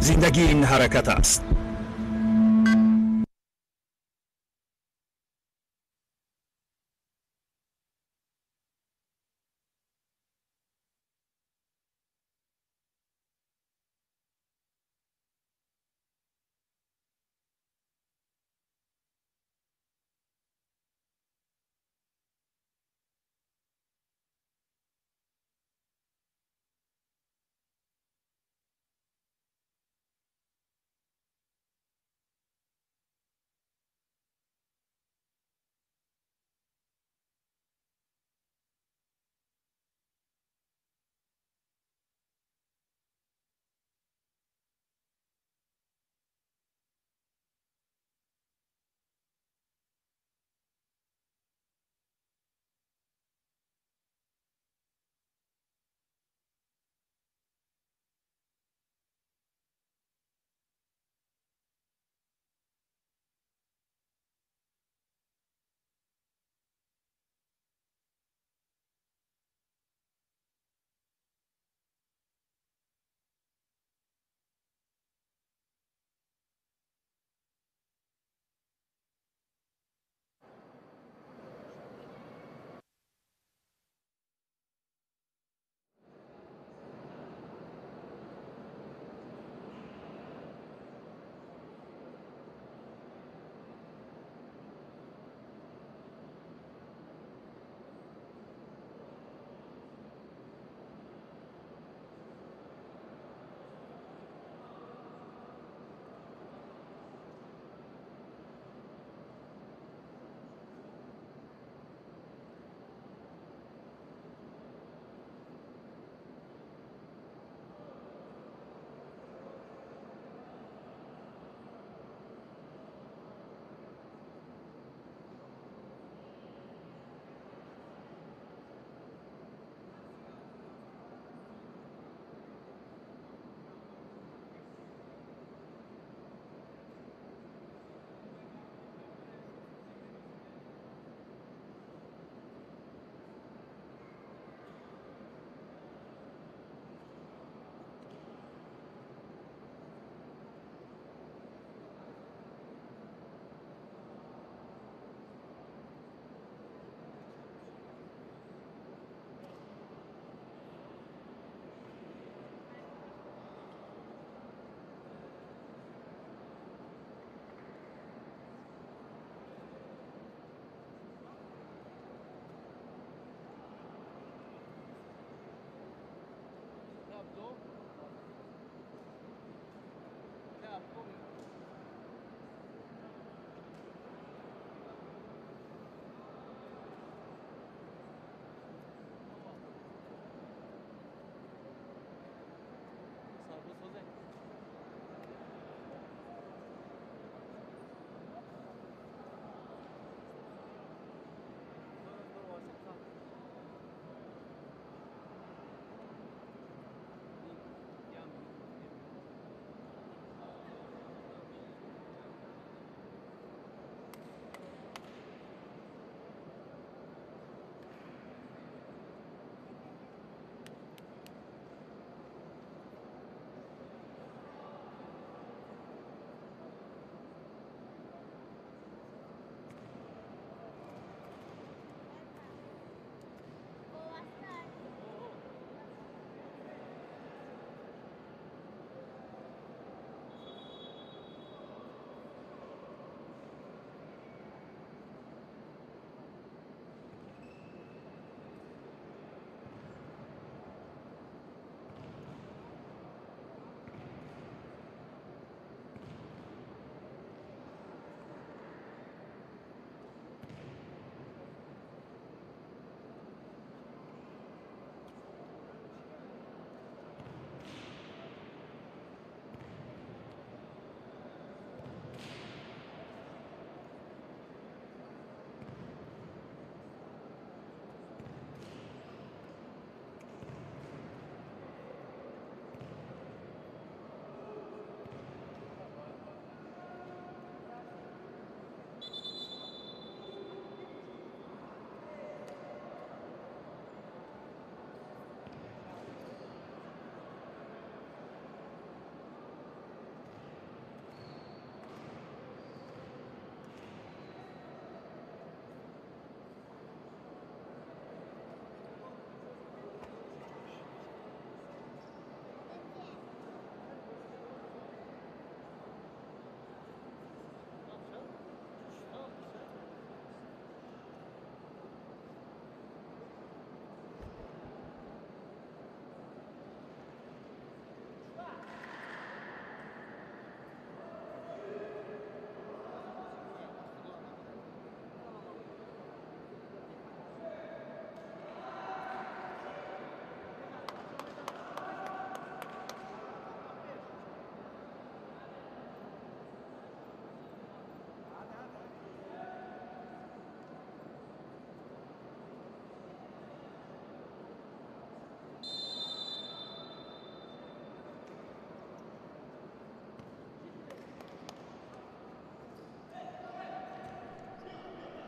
[SPEAKER 2] Зиндагӣ ин ҳаракат аст.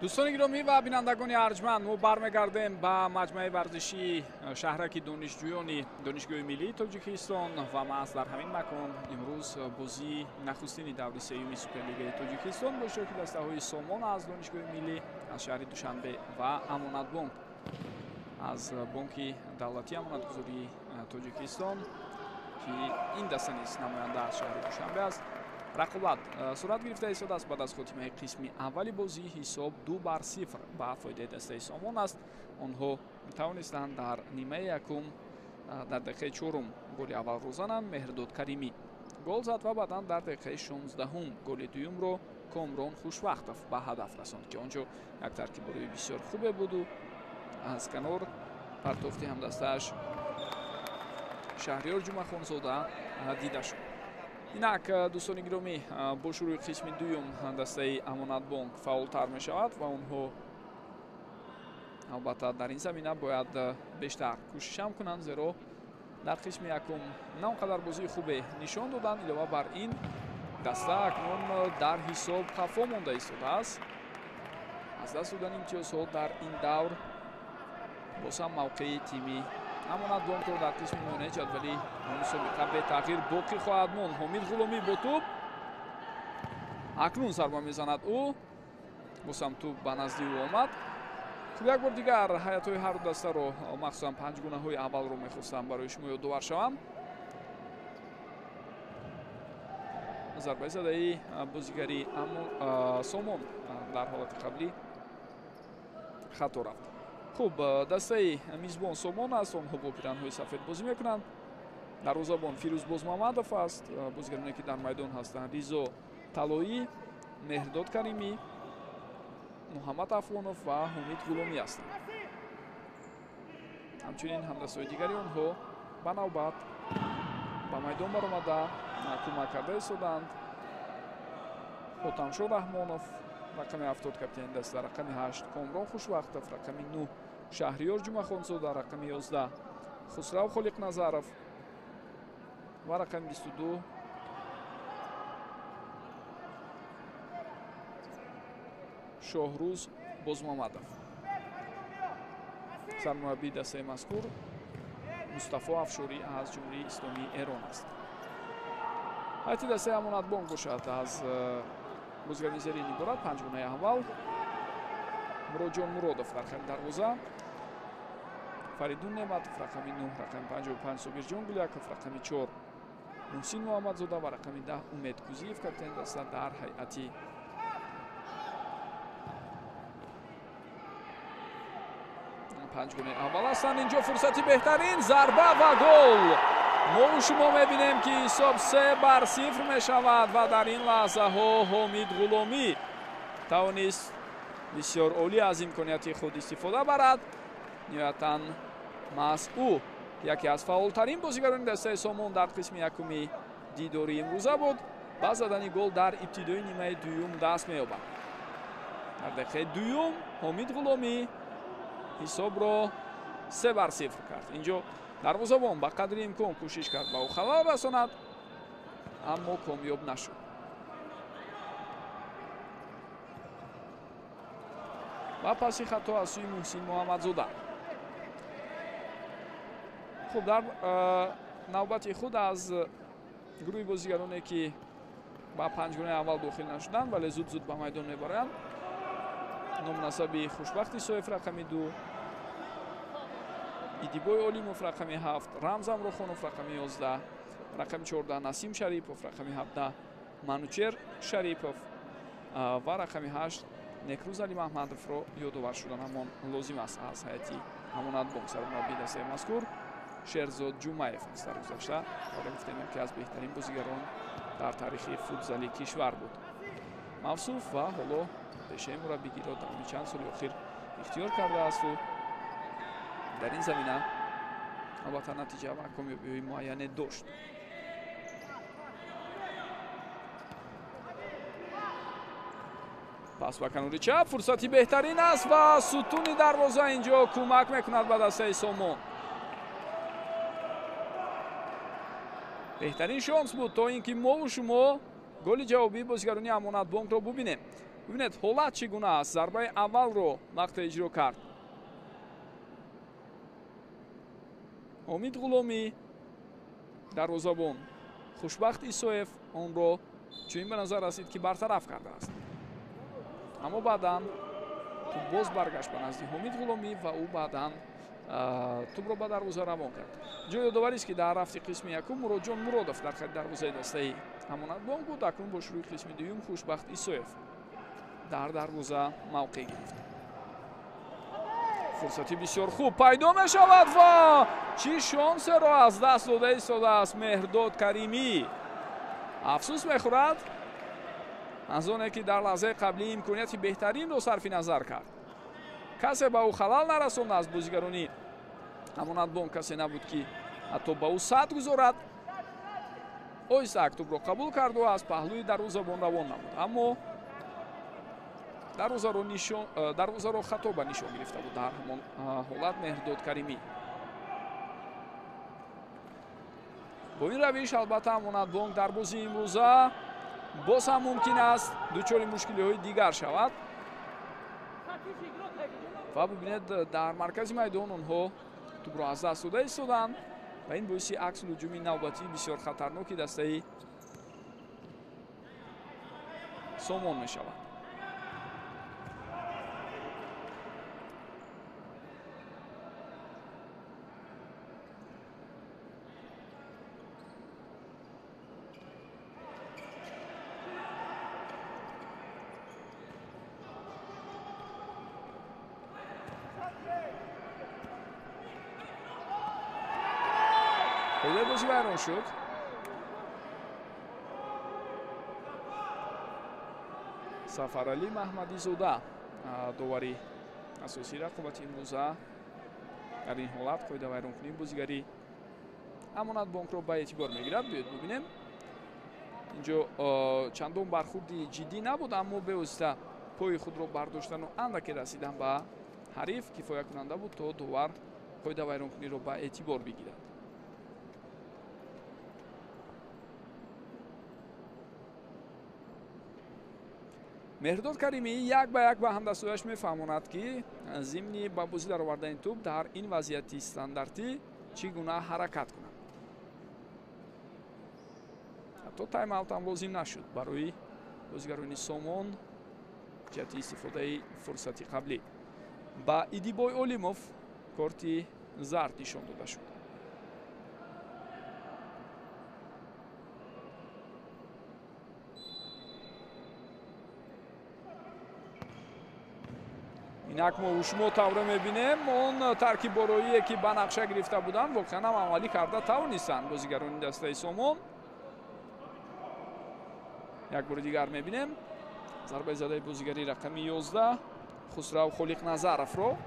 [SPEAKER 1] Дӯстони гиромӣ ва бинандагони арҷманд, мо бармегардем ба маҷмӯаи варзишии шаҳраки донишҷӯёни Донишгоҳи миллии Тоҷикистон ва маҳз дар ҳамин макон имрӯз бозии нахустини даври сеюми Суперлигаи Тоҷикистон бо иштироки дастаҳои Сомон аз Донишгоҳи миллӣ аз шаҳри Душанбе ва Амонатбонк аз Бонки давлатии амонатгузории Тоҷикистон, ки ин даста низ намоянда аз шаҳри Душанбе аст, рақобат сурат гирифта истодааст. Баъд аз хотимаи қисми аввали бозӣ ҳисоб 2-0 ба фоидаи дастаи Сомон аст. Онҳо тавонистанд дар нимаи якум дар дақиқаи чорум голи аввалро зананд. Меҳрдод Каримӣ гол зад ва баъдан дар дақиқаи 16-ум голи дуюмро Комрон Хушвақтов ба ҳадаф расонд, ки он ҷо як таркиббурии бисёр хубе буду аз канор партофти ҳамдастааш Шаҳриёр Ҷумъахонзода дида шуд. Инак, дӯстони гиромӣ, бо шурӯи қисми дуюм дастаи Амонатбонк фаъолтар мешавад ва онҳо албатта дар ин замина бояд бештар кӯшишам кунанд, зеро дар қисми якум на он қадар бозии хубе нишон доданд. Илова бар ин, даста акнун дар ҳисоб қафо монда истодааст. Аз даст додани имтиёзҳо дар ин давр боз ҳам мавқеи тими Амонатбонкро дар қисми миёнаи ҷадвали мусобиқа бетағйир боқӣ хоҳад монд. Ҳомид Ғуломӣ бо тӯб акнун зарба мезанад. Ӯ боз ҳам тӯб ба назди ӯ омад. Хуб, як бор дигар ҳайатҳои ҳарду дастаро, махсусан панҷгунаҳои аввалро мехостам барои шумо ёдовар шавам. Зарбаи задаи бозигари Сомон дар ҳолати қаблӣ хато рафт. Хуб, дастаи мизбон Сомон аст. Онҳо бо пиранҳои сафед бозӣ мекунанд. Дарвозабон Фирӯз Бозмамадов аст. Бозигароне ки дар майдон ҳастанд: Ризо Талоӣ, Меҳрдод Каримӣ, Муҳаммад Афғонов ва Ҳумид Ғуломӣ ҳастанд. Ҳамчунин ҳамдастаҳои дигари онҳо ба навбат ба майдон баромада кӯмак карда истоданд. Хотамшо Раҳмонов рақами 70 капитани даста, рақами 8 Комрон Хушвақтов, рақами 9 Шаҳриёр Ҷумъахонзода, рақами 11 Хусрав Холиқназаров ва рақами 22 Шоҳрӯз Бозмамадов. Сармураббии дастаи мазкур Мустафо Афшорӣ аз Ҷумҳурии Исломии Эрон аст. Ҳайати дастаи Амонатбонк бошад аз бозигарони зерин иборат: панҷгунаи аввал Муроҷон Муродов дар хами дарвоза, Фаридун Неъматов рақами 9, рақами 55 Собирҷон Гуляков, рақами 4 Муҳсин Муҳаммадзода ва рақами 10 Умед Кузиев капитани даста дар ҳайати панҷгунаи аввал ҳастанд. Инҷо фурсати беҳтарин, зарба ва гол. Мо шумо мебинем, ки ҳисоб 3-0 мешавад ва дар ин лаҳзаҳо Ҳомид Ғуломӣ тавонист бисёр олӣ аз имконияти худ истифода барад. Ниҳоятан маҳз ӯ яке аз фаъолтарин бозигарони дастаи Сомон дар қисми якуми дидори имрӯза буд. Ба задани гол дар ибтидои нимаи дуюм даст меёбад. Дар дақиқаи дуюм Ҳомид Ғуломӣ ҳисобро 3-0 кард. Инҷо дарвозабон ба қадри имкон кӯшиш кард ба ӯ халал расонад, аммо комёб нашуд. Ва паси хато аз сӯи Муҳсин Муҳаммадзода. Хуб, дар навбати худ аз гурӯҳи бозигароне ки ба панҷгунаи аввал дохил нашуданд, вале зуд-зуд ба майдон мебаранд, номнасаби Хушбахти Соев рақами 2, Идибой Олимов рақами 7, Рамз Амрохонов рақами 11, рақами 14 Насим Шарипов, рақами 17 Манучер Шарипов ва рақами 8 Некрӯз Алимаҳмадовро ёдовар шудан ҳамон лозим аст. Аз ҳайати Амонатбонк сармураббии дастаи мазкур Шерзод Ҷумаев аст. Дар гузашта гуфтем, яке аз беҳтарин бозигарон дар таърихи футзали кишвар буд мавсуф ва ҳоло пешаи мураббигиро давоми чанд соли охир ихтиёр кардаасту дар ин замина албатта натиҷа ва комёбиҳои муайяне дошт. Пас ба канори чап фурсати беҳтарин аст ва сутуни дарвоза инҷо кӯмак мекунад ба дастаи Сомон. Беҳтарин шонс буд то ин ки мову шумо голи ҷавобии бозигарони Амонатбонкро бубинем. Бибинед, ҳолат чӣ гуна аст. Зарбаи аввалро вақте иҷро кард Омид Ғуломӣ, дарвозабон Хушбахт Исоев онро чунин ба назар расид, ки бартараф кардааст. Аммо баъдан тӯб боз баргашт ба назди Ҳомид Ғуломӣ ва ӯ баъдан тӯбро ба дарвоза равон кард. Ҷои ёдоварист, ки дар рафти қисми якум Муродҷон Муродов дар хати дарвозаи дастаи Амонатбонк буд. Акнун бо шурӯи қисми дуюм Хушбахт Исоев дар дарвоза мавқеъ гирифт. Фурсати бисёр хуб пайдо мешавад ва чӣ шонсеро аз даст дода истодааст Меҳрдод Каримӣ. Афсӯс мехӯрад аз оне, ки дар лаҳзаи қаблӣ имконияти беҳтаринро сарфи назар кард. Касе ба ӯ халал нарасонд аз бозигарони Амонатбонк, касе набуд, ки ҳатто ба ӯ сад гузорад. Оҳиста тӯбро қабул карду аз паҳлӯи дарвозабон равон намуд, аммо дарвозаро хато ба нишон гирифта буд дар ҳамон ҳолат Меҳрдод Каримӣ. Бо ин равиш албатта Амонатбонк дар бозии имрӯза боз ҳам мумкин аст дучори мушкилиҳои дигар шавад. Ва бибинед, дар маркази майдон онҳо тӯбро аз даст дода истоданд ва ин боиси аксулҳуҷуми навбатии бисёр хатарноки дастаи Сомон мешавад. Қоидаи бозӣ вайрон шуд. Сафаралӣ Маҳмадизода, довари асосии рақобати имрӯза, дар ин ҳолат қоида вайронкунии бозигари Амонатбонкро ба эътибор мегирад. Биёед бибинем. Инҷо чандон бархурди ҷиддӣ набуд, аммо бевосита пои худро бардоштану андаке расидан ба ҳариф кифоякунанда буд, то довар қоида вайронкуниро ба эътибор бигирад. Меҳрдод Каримӣ як ба як ба ҳамдастҳояш мефаҳмонад, ки зимни ба бозӣ даровардани тӯб дар ин вазъияти стандартӣ чӣ гуна ҳаракат кунад. Ҳатто тайм-аут ҳам лозим нашуд барои бозигарони Сомон ҷиҳати истифодаи фурсати қаблӣ. Ба Идибой Олимов корти зард нишон дода шуд. Инак мо шумо тавре мебинем, он таркиббороие, ки ба нақша гирифта буданд, воқеан ҳам амалӣ карда тавонистанд бозигарони дастаи Сомон. Як бори дигар мебинем зарбаи задаи бозигари рақами 11 Хусрав Холиқназаровро.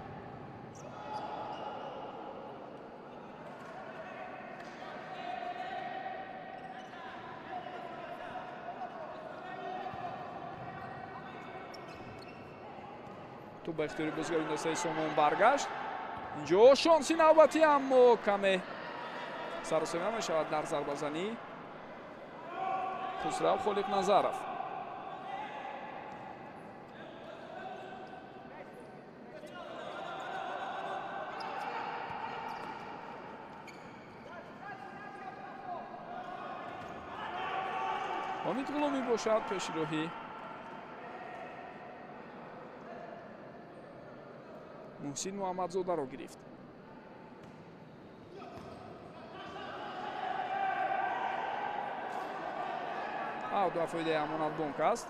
[SPEAKER 1] Тӯб ба ихтиёри бозигарони дастаи Сомон баргашт. Инҷо шонси навбатӣ, аммо каме саросема мешавад дар зарбазанӣ Хусрав Холиқназаров. Омид Ғуломӣ бошад пеши роҳи Муҳсин Муҳаммадзодаро гирифт. Аут ба фоидаи Амонатбонк аст.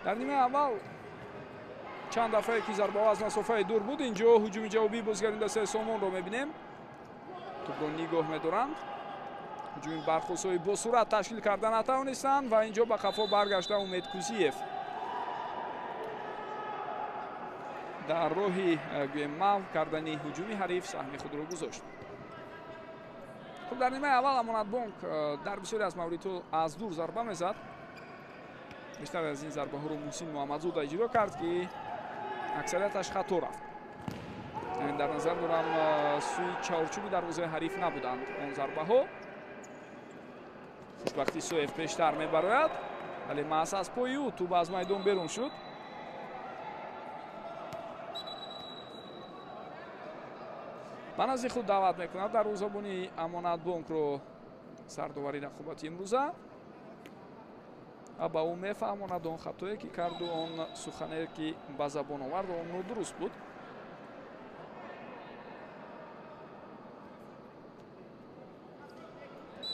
[SPEAKER 1] Дар нимаи аввал чанд дафъае ки зарбаҳо аз масофаи дур буд, инҷо ҳуҷуми ҷавобии бозигарони дастаи Сомонро мебинем. Тӯбро нигоҳ медоранд. Ҳуҷуми бархостҳои босуръат ташкил карда натавонистанд ва инҷо ба қафо баргашта Умед Кузиев Дар роҳи гӯем маҳв кардани ҳуҷуми ҳариф саҳми худро гузошт. Хуб, дар нимаи аввал Амонатбонк дар бисёре аз мавридҳо аз дур зарба мезад. Бештар аз ин зарбаҳоро Муҳсин Муҳаммадзода иҷро кард, ки аксарияташ хато рафт. Дар назар дорам, сӯи чаҳорчӯби дарвозаи ҳариф набуданд он зарбаҳо. Хушбахтӣ Соев пештар мебарояд, вале маҳз аз пои ӯ тӯб аз майдон берун шуд. Ба назди худ даъват мекунад дарвозабони Амонатбонкро сардовари рақобати имрӯза ва ба ӯ мефаҳмонад он хатое ки карду он сухане ки ба забон овард, он нодуруст буд.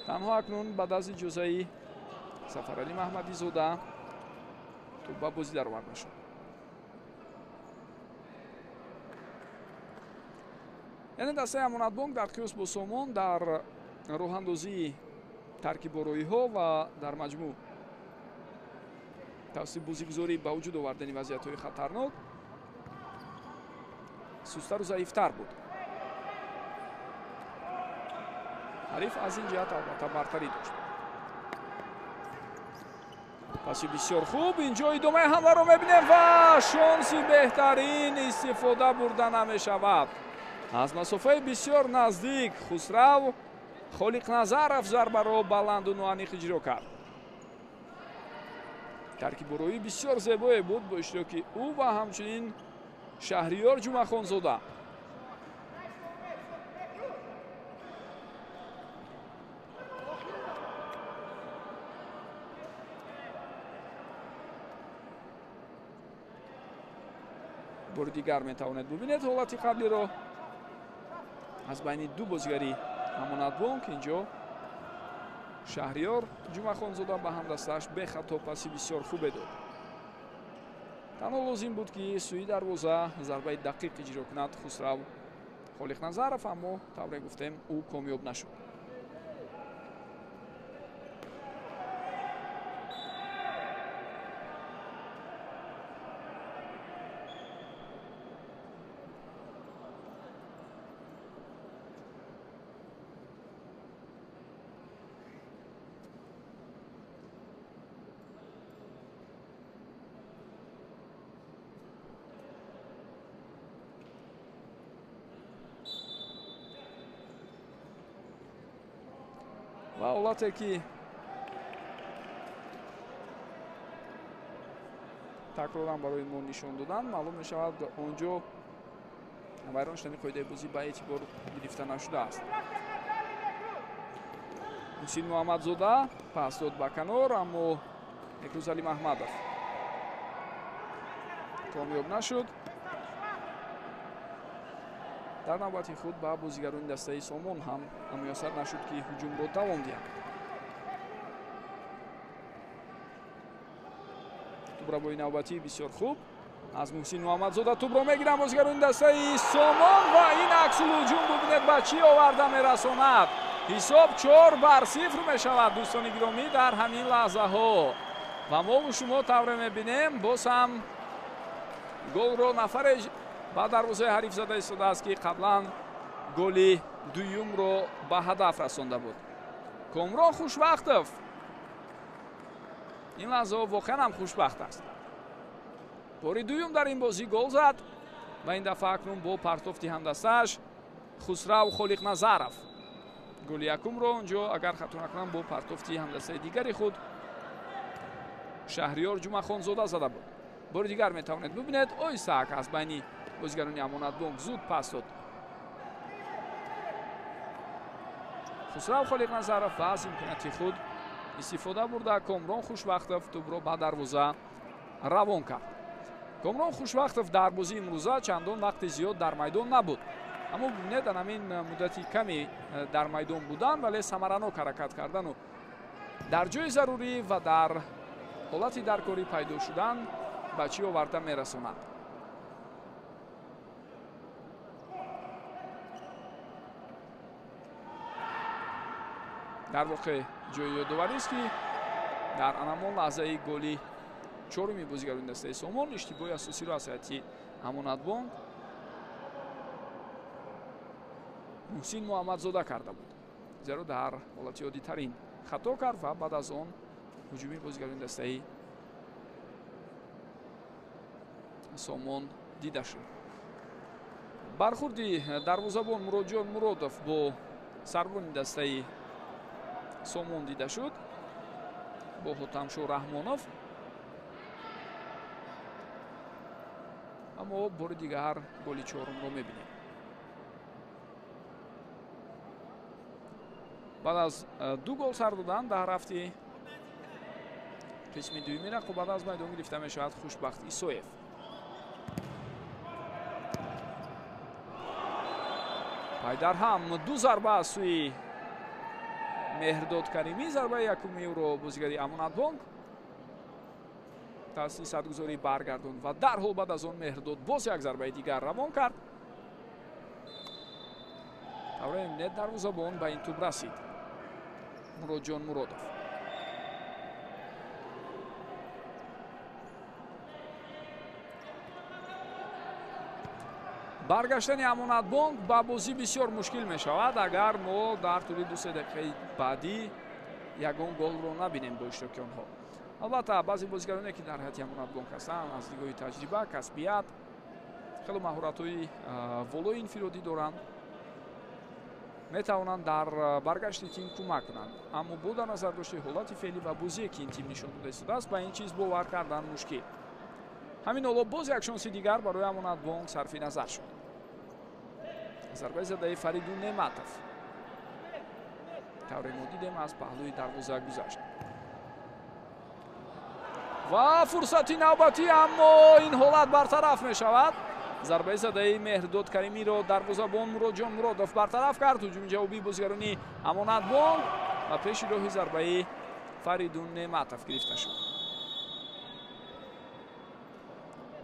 [SPEAKER 1] Танҳо акнун баъд аз иҷозаи Сафаралӣ Маҳмадизода тӯб ба бозӣ дароварда шуд. Яъне дастаи Амонатбонк дар қиёс бо Сомон дар роҳандозии таркибороиҳо ва дар маҷмӯъ тавассути бозигузорӣ ба вуҷуд овардани вазъиятҳои хатарнок сустару заифтар буд. Ҳариф аз ин ҷиҳат албатта бартарӣ дошт. Паси бисёр хуб, инҷо идомаи ҳамларо мебинем ва шонси беҳтарин истифода бурда намешавад. Аз масофаи бисёр наздик Хусрав Холиқназаров зарбаро баланду ноаниқ иҷро кард. Таркибороӣ бисёр зебое буд бо иштироки ӯ ва ҳамчунин Шаҳриёр Ҷумъахонзода. Бори дигар метавонед бубинед ҳолати қаблиро. Аз байни ду бозигари Амонатбонк инҷо Шаҳриёр Ҷумъахонзода ба ҳамдастааш бехато паси бисёр хубе дод. Танҳо лозим буд, ки сӯи дарвоза зарбаи дақиқ иҷро кунад Хусрав Холиқназаров, аммо тавре гуфтем, ӯ комёб нашуд. Ва ҳолате ки такроран барои мо нишон доданд, маълум мешавад, он ҷо вайрон шудани қоидаи бозӣ ба эътибор гирифта нашудааст. Муҳсин Муҳаммадзода пас дод ба канор, аммо Некрӯзалӣ Маҳмадов комёб нашуд. Дар навбати худ ба бозигарони дастаи Сомон ҳам муяссар нашуд, ки ҳуҷумро давом диҳанд. Тӯбрабои навбатӣ бисёр хуб аз Муҳсин Муҳаммадзода тӯбро мегиранд бозигарони дастаи Сомон ва ин аксул ҳуҷум бубинед ба чӣ оварда мерасонад. Ҳисоб 4-0 мешавад, дӯстони гиромӣ, дар ҳамин лаҳзаҳо. Ва мову шумо тавре мебинем, боз ҳам голро нафаре ба дарвозаи ҳариф зада истодааст, ки қаблан голи дуюмро ба ҳадаф расонда буд. Комрон Хушбахтов ин лаҳзаҳо воқеан ҳам хушбахт аст. Бори дуюм дар ин бозӣ гол зад ва ин дафъа акнун бо партофти ҳамдастааш Хусрав Холиқназаров. Голи якумро онҷо, агар хато накунам, бо партофти ҳамдастаи дигари худ Шаҳриёр Ҷумъахонзода зада буд. Бори дигар метавонед бубинед, Ойсаак аз байни бозигарони Амонатбонк зуд пас дод. Хусрав Холиқназаров ва аз имконияти худ истифода бурда, Комрон Хушбахтов тӯбро ба дарвоза равон кард. Комрон Хушбахтов дар бозии имрӯза чандон вақти зиёд дар майдон набуд, аммо бубинед, дар ҳамин муддати каме дар майдон будан, вале самаранок ҳаракат кардану дар ҷои зарурӣ ва дар ҳолати даркорӣ пайдо шудан ба чӣ оварда мерасонад. Дар воқеъ ҷои ёдоварист, ки дар анамон лаҳзаи голи чоруми бозигарони дастаи Сомон иштибоҳи асосиро аз ҳайати Амонатбонк Муҳсин Муҳаммадзода карда буд, зеро дар ҳолати оддитарин хато кард ва баъд аз он ҳуҷуми бозигарони дастаи Сомон дида шуд. Бархурди дарвозабон Муродҷон Муродов бо сарбони дастаи Сомон дида шуд, бо Ҳотамшо Раҳмонов. Аммо бори дигар голи чорумро мебинем. Баъд аз 2 гол сар додан дар рафти қисми дуюми рақобат аз майдон гирифта мешавад Хушбахт Исоев. Пайдарҳам 2 зарба аз сӯи Меҳрдод Каримӣ. Зарбаи якуми ӯро бозигари Амонатбонк таъсири садгузорӣ баргардонд ва дарҳол баъд аз он Меҳрдод боз як зарбаи дигар равон кард. Тавре мебинед, дарвозабон ба ин тӯб расид Муродҷон Муродов. Баргаштани Амонатбонк ба бозӣ бисёр мушкил мешавад, агар мо дар тӯли 2-3 дақиқаи баъдӣ ягон голро набинем бо иштироки онҳо. Албатта, баъзе бозигароне, ки дар ҳайати Амонатбонк ҳастанд, аз нигоҳи таҷриба, касбият, хеле маҳоратҳои волои инфиродӣ доранд, метавонанд дар баргашти тим кӯмак кунанд. Аммо бо дар назар дошти ҳолати феълӣ ва бозие, ки ин тим нишон дода истодааст, ба ин чиз бовар кардан мушкил. Ҳамин ҳоло боз як шонси дигар барои Амонатбонк сарфи назар шуд. Зарбаи задаи Фаридун Неъматов тавре мо дидем аз паҳлӯи дарвоза гузашт. Ва фурсати навбатӣ, аммо ин ҳолат бартараф мешавад. Зарбаи задаи Меҳрдод Каримиро дарвозабон Муродҷон Муродов бартараф кард. Ҳуҷуми ҷавобии бозигарони Амонатбонк ва пеши роҳи зарбаи Фаридун Неъматов гирифта шуд.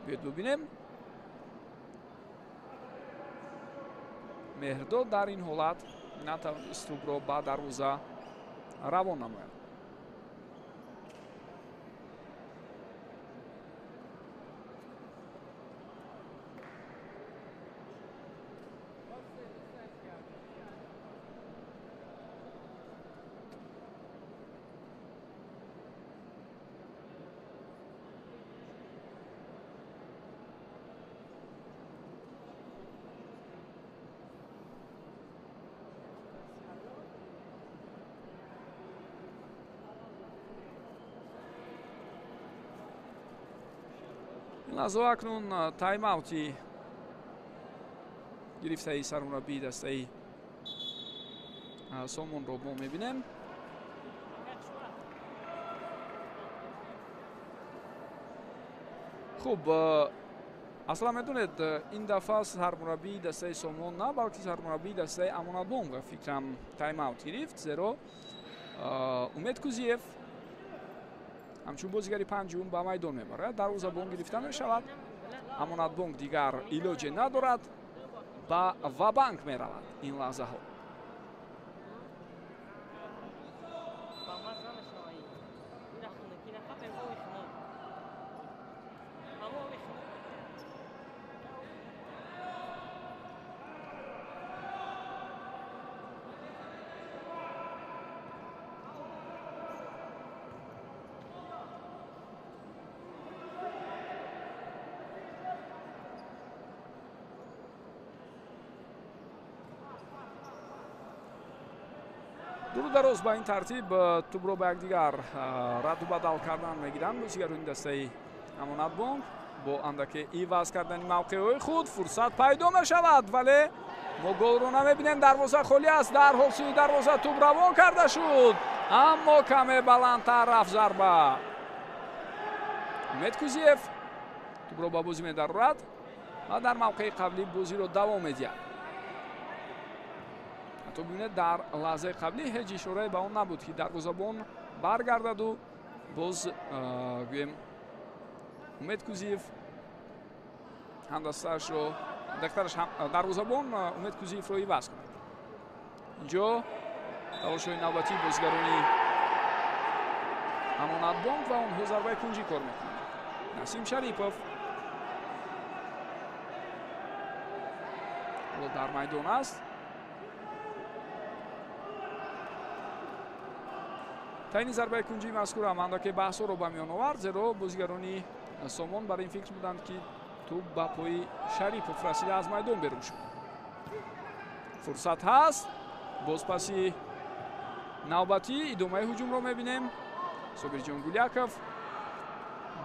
[SPEAKER 1] Биёед бубинем. Меҳрдод дар ин ҳолат натавонист тӯбро ба дарвоза равон намояд. Лаҳзаҳо акнун тайм-аути гирифтаи сармураббии дастаи Сомонро мо мебинем. Хуб, аслан медонед, ин дафъа сармураббии дастаи Сомон на, балки сармураббии дастаи Амонатбонк ба фикрам тайм-аут гирифт, зеро Умед Кузиев ҳамчун бозигари панҷум ба майдон мебарад. Дарвозабон гирифта мешавад. Амонатбонк дигар илоҷе надорад, ба ва-банк меравад ин лаҳзаҳо. Дуру дароз ба ин тартиб тӯбро ба якдигар радду бадал кардан мегиранд бозигарони дастаи Амонатбонк. Бо андаке иваз кардани мавқеъҳои худ фурсат пайдо мешавад, вале мо голро намебинем. Дарвоза холӣ аст. Дар ҳол сӯи дарвоза тӯб равон карда шуд, аммо каме баландтар рафт зарба. Умед Кузиев тӯбро ба бозӣ медарорад ва дар мавқеи қаблӣ бозиро давом медиҳад. Ҳатто бибинед, дар лаҳзаи қаблӣ ҳеҷ ишорае ба он набуд, ки дарвозабон баргардаду боз гӯем Умед Кузиев ҳамдастаашро дактараш дарвозабон Умед Кузиевро иваз кунад. Инҷо талошҳои навбатии бозигарони Амонатбонк ва онҳо зарбаи кунҷӣ кор мекунанд. Насим Шарипов Ҳоло дар майдон аст. Таъини зарбаи кунҷии мазкур ҳам андаке баҳсҳоро ба миён овард, зеро бозигарони Сомон бар ин фикр буданд, ки тӯб ба пои Шарипов расида аз майдон берун шуд. Фурсат ҳаст. Бозпаси навбатӣ идомаи ҳуҷумро мебинем. Собирҷон Гуляков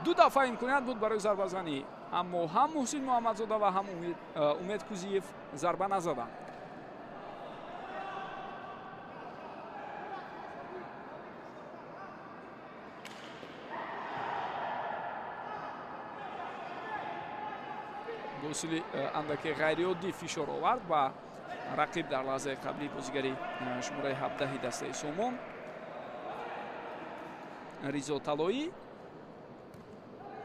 [SPEAKER 1] ду дафъа имконият буд барои зарбазанӣ, аммо ҳам Муҳсин Муҳаммадзода ва ҳам Умед Кузиев зарба назаданд. Бо усули андаке ғайриоддӣ фишор овард ба рақиб дар лаҳзаи қаблии бозигари шумораи 17 дастаи Сомон Ризо Талоӣ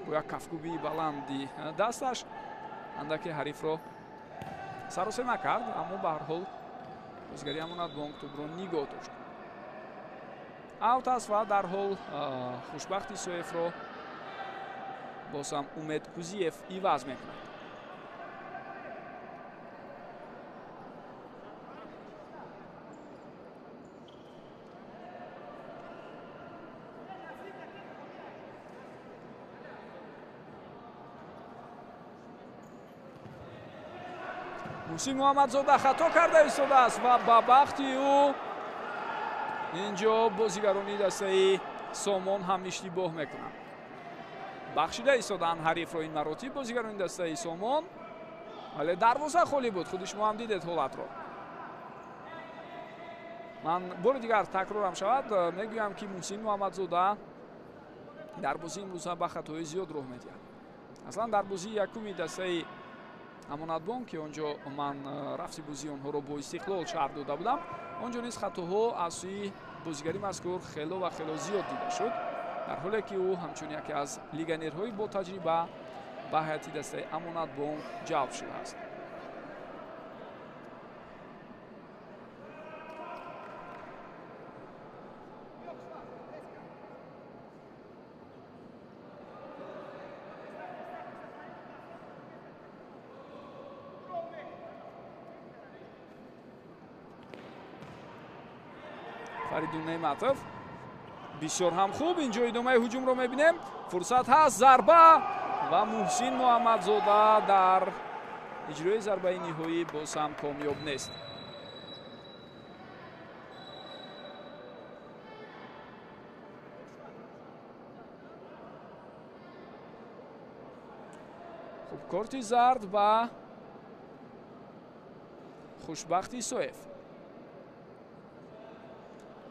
[SPEAKER 1] бо як кафкӯбии баланди дасташ андаке ҳарифро саросема кард, аммо ба ҳар ҳол бозигари Амонатбонк тӯбро нигоҳ дошт. Аут аст ва дар ҳол Хушбахт Исоевро боз ҳам Умед Кузиев иваз мекунад. Муҳсин Муҳаммадзода хато карда истодааст ва ба бахти ӯ инҷо бозигарони дастаи Сомон ҳам иштибоҳ мекунанд. Бахшида истодаанд ҳарифро ин маротиб бозигарони дастаи Сомон, вале дарвоза холӣ буд. Худи шумо ҳам дидед ҳолатро. Ман бори дигар такрорам шавад, мегӯям, ки Муҳсин Муҳаммадзода дар бозии имрӯза ба хатои зиёд роҳ медиҳад. Аслан дар бозии якуми дастаи Амонатбонк, ки он ҷо ман рафти бозии онҳоро бо Истиқлол шарҳ дода будам, он ҷо низ хатоҳо аз сӯи бозигари мазкур хело ва хело зиёд дида шуд, дар ҳоле ки ӯ ҳамчун яке аз легионерҳои ботаҷриба ба ҳайати дастаи Амонатбонк ҷалб шудааст. Фаридун Неъматов бисёр ҳам хуб инҷо идомаи ҳуҷумро мебинем. Фурсат ҳаст, зарба ва Муҳсин Муҳаммадзода дар иҷрои зарбаи ниҳоӣ боз ҳам комёб нест. Хуб, корти зард ба Хушбахт Исоев.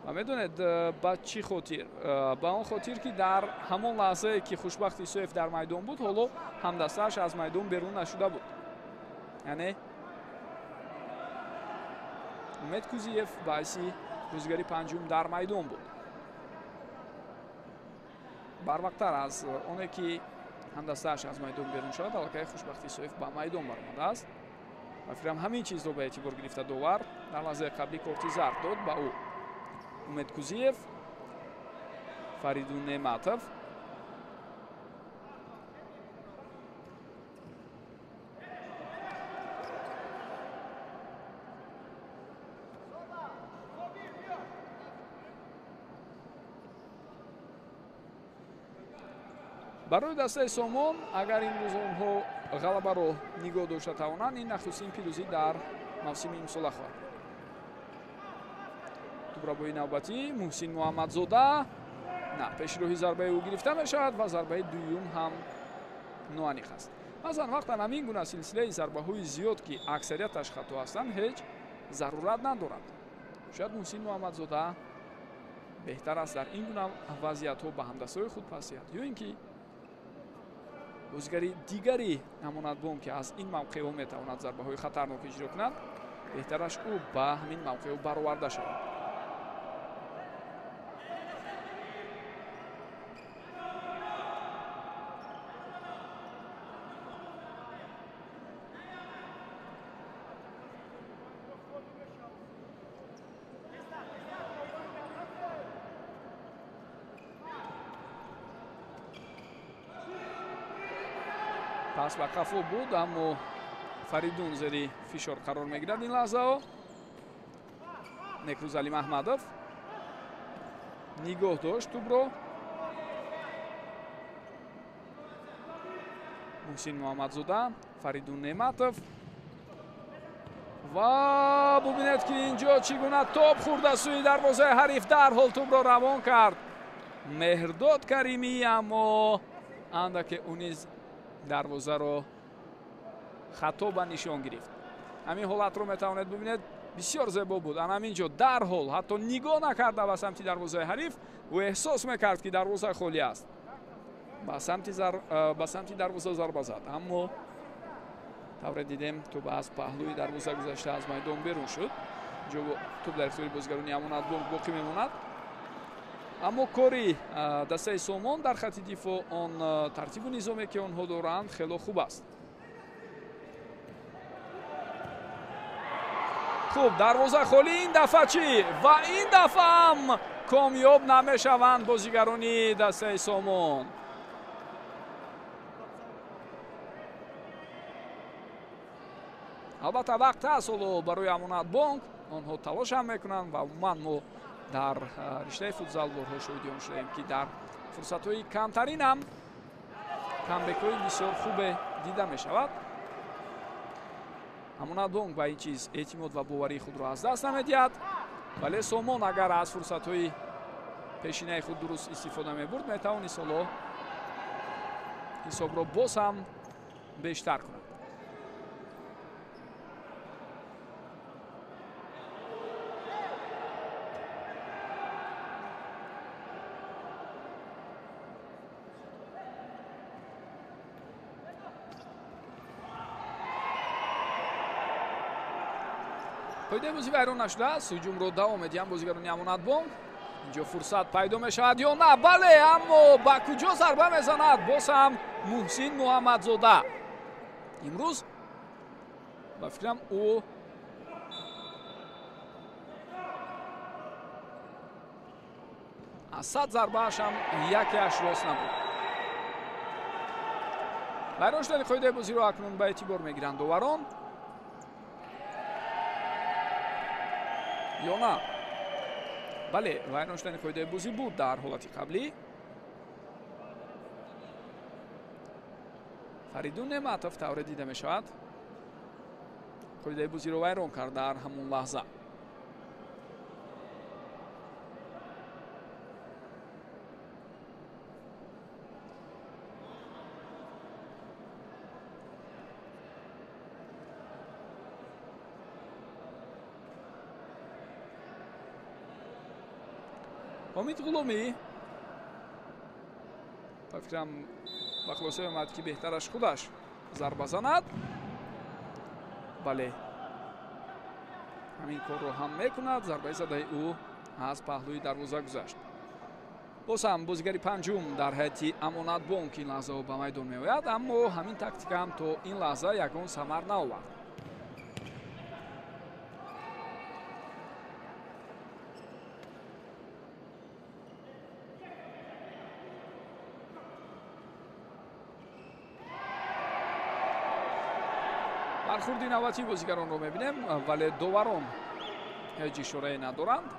[SPEAKER 1] Ва медонед ба чӣ хотир? Ба он хотир, ки дар ҳамон лаҳзае, ки Хушбахт Исоев дар майдон буд, ҳоло ҳамдастааш аз майдон берун нашуда буд. Яъне Умед Кузиев ба ҳайси бозигари панҷум дар майдон буд. Барвақттар аз оне, ки ҳамдастааш аз майдон берун шавад, аллакай Хушбахт Исоев ба майдон баромадааст. Ва фикрам ҳамин чизро ба эътибор гирифта довар дар лаҳзаи қаблӣ корти зард дод ба ӯ. Умед Кузиев, Фаридун Неъматов. Барои дастаи Сомон, агар имрӯз онҳо ғалабаро нигоҳ дошта тавонанд, ин нахустин пирӯзӣ дар мавсими имсола хоҳад буд. Тӯбрабои навбатӣ Муҳсин Муҳаммадзода, на пеши роҳи зарбаи ӯ гирифта мешавад ва зарбаи дуюм ҳам ноаниқ аст. Баъзан вақтан ҳамин гуна силсилаи зарбаҳои зиёд, ки аксарияташ хато ҳастанд, ҳеҷ зарурат надорад. Шояд Муҳсин Муҳаммадзода беҳтар аст дар ин гуна вазъиятҳо ба ҳамдастҳои худ пас диҳад, ё ин ки бозигари дигари Амонатбонк, ки аз ин мавқеъҳо метавонад зарбаҳои хатарнок иҷро кунад, беҳтараш ӯ ба ҳамин мавқеъҳо бароварда шавад. Пас ба қафо буд, аммо Фаридун зери фишор қарор мегирад ин лаҳзаҳо. Некрӯз Алимаҳмадов нигоҳ дошт тӯбро. Муҳсин Муҳаммадзода, Фаридун Неъматов ва бубинед, ки инҷо чӣ гуна топ хӯрда сӯи дарвозаи ҳариф. Дарҳол тӯбро равон кард Меҳрдод Каримӣ, аммо андаке ӯ низ дарвозаро хато ба нишон гирифт. Ҳамин ҳолатро метавонед бубинед, бисёр зебо буд. Ан ҳамин ҷо дарҳол ҳатто нигоҳ накарда ба самти дарвозаи ҳариф, ӯ эҳсос мекард, ки дарвоза холӣ аст. Ба самти дарвоза зарба зад, аммо тавре дидем, тӯб аз паҳлӯи дарвоза гузашта аз майдон берун шуд. Инҷо тӯб дар ихтиёри бозигарони Амонатбонк боқӣ мемонад. Аммо кори дастаи Сомон дар хати дифоъ, он тартибу низоме, ки онҳо доранд, хело хуб аст. Хуб, дарвоза холӣ, ин дафъа чӣ? Ва ин дафъа ҳам комёб намешаванд бозигарони дастаи Сомон. Албатта, вақт ҳаст ҳоло барои Амонатбонк, онҳо талош ҳам мекунанд ва умуман мо дар риштаи футзал борҳо шоҳиди он шудаем, ки дар фурсатҳои камтарин ҳам камбекҳои бисёр хубе дида мешавад. Амонатбонк ба ин чиз эътимод ва боварии худро аз даст намедиҳад, вале Сомон агар аз фурсатҳои пешинаи худ дуруст истифода мебурд, метавонист ҳоло ҳисобро боз ҳам бештар кунад. Қоидаи бозӣ вайрон нашудааст, ҳуҷумро давом медиҳанд бозигарони Амонатбонк. Инҷо фурсат пайдо мешавад ё на? Бале, аммо ба куҷо зарба мезанад? Боз ҳам Муҳсин Муҳаммадзода. Имрӯз ба фикрам ӯ аз 100 зарбааш ҳам якеаш рост набуд. Вайрон шудани қоидаи бозиро акнун ба эътибор мегиранд доварон ё на? Бале, вайрон шудани қоидаи бозӣ буд дар ҳолати қаблӣ. Фаридун Неъматов тавре дида мешавад, қоидаи бозиро вайрон кард дар ҳамон лаҳза. Омид Ғуломӣ ба фикрам ба хулоса омад, ки беҳтараш худаш зарба занад. Бале, ҳамин корро ҳам мекунад. Зарбаи задаи ӯ аз паҳлӯи дарвоза гузашт. Боз ҳам бозигари панҷум дар ҳайати Амонатбонк ин лаҳзаҳо ба майдон меояд, аммо ҳамин тактика ҳам то ин лаҳза ягон самар наовард. Бархурди навбатии бозигаронро мебинем, вале доварон ҳеҷ ишорае надоранд.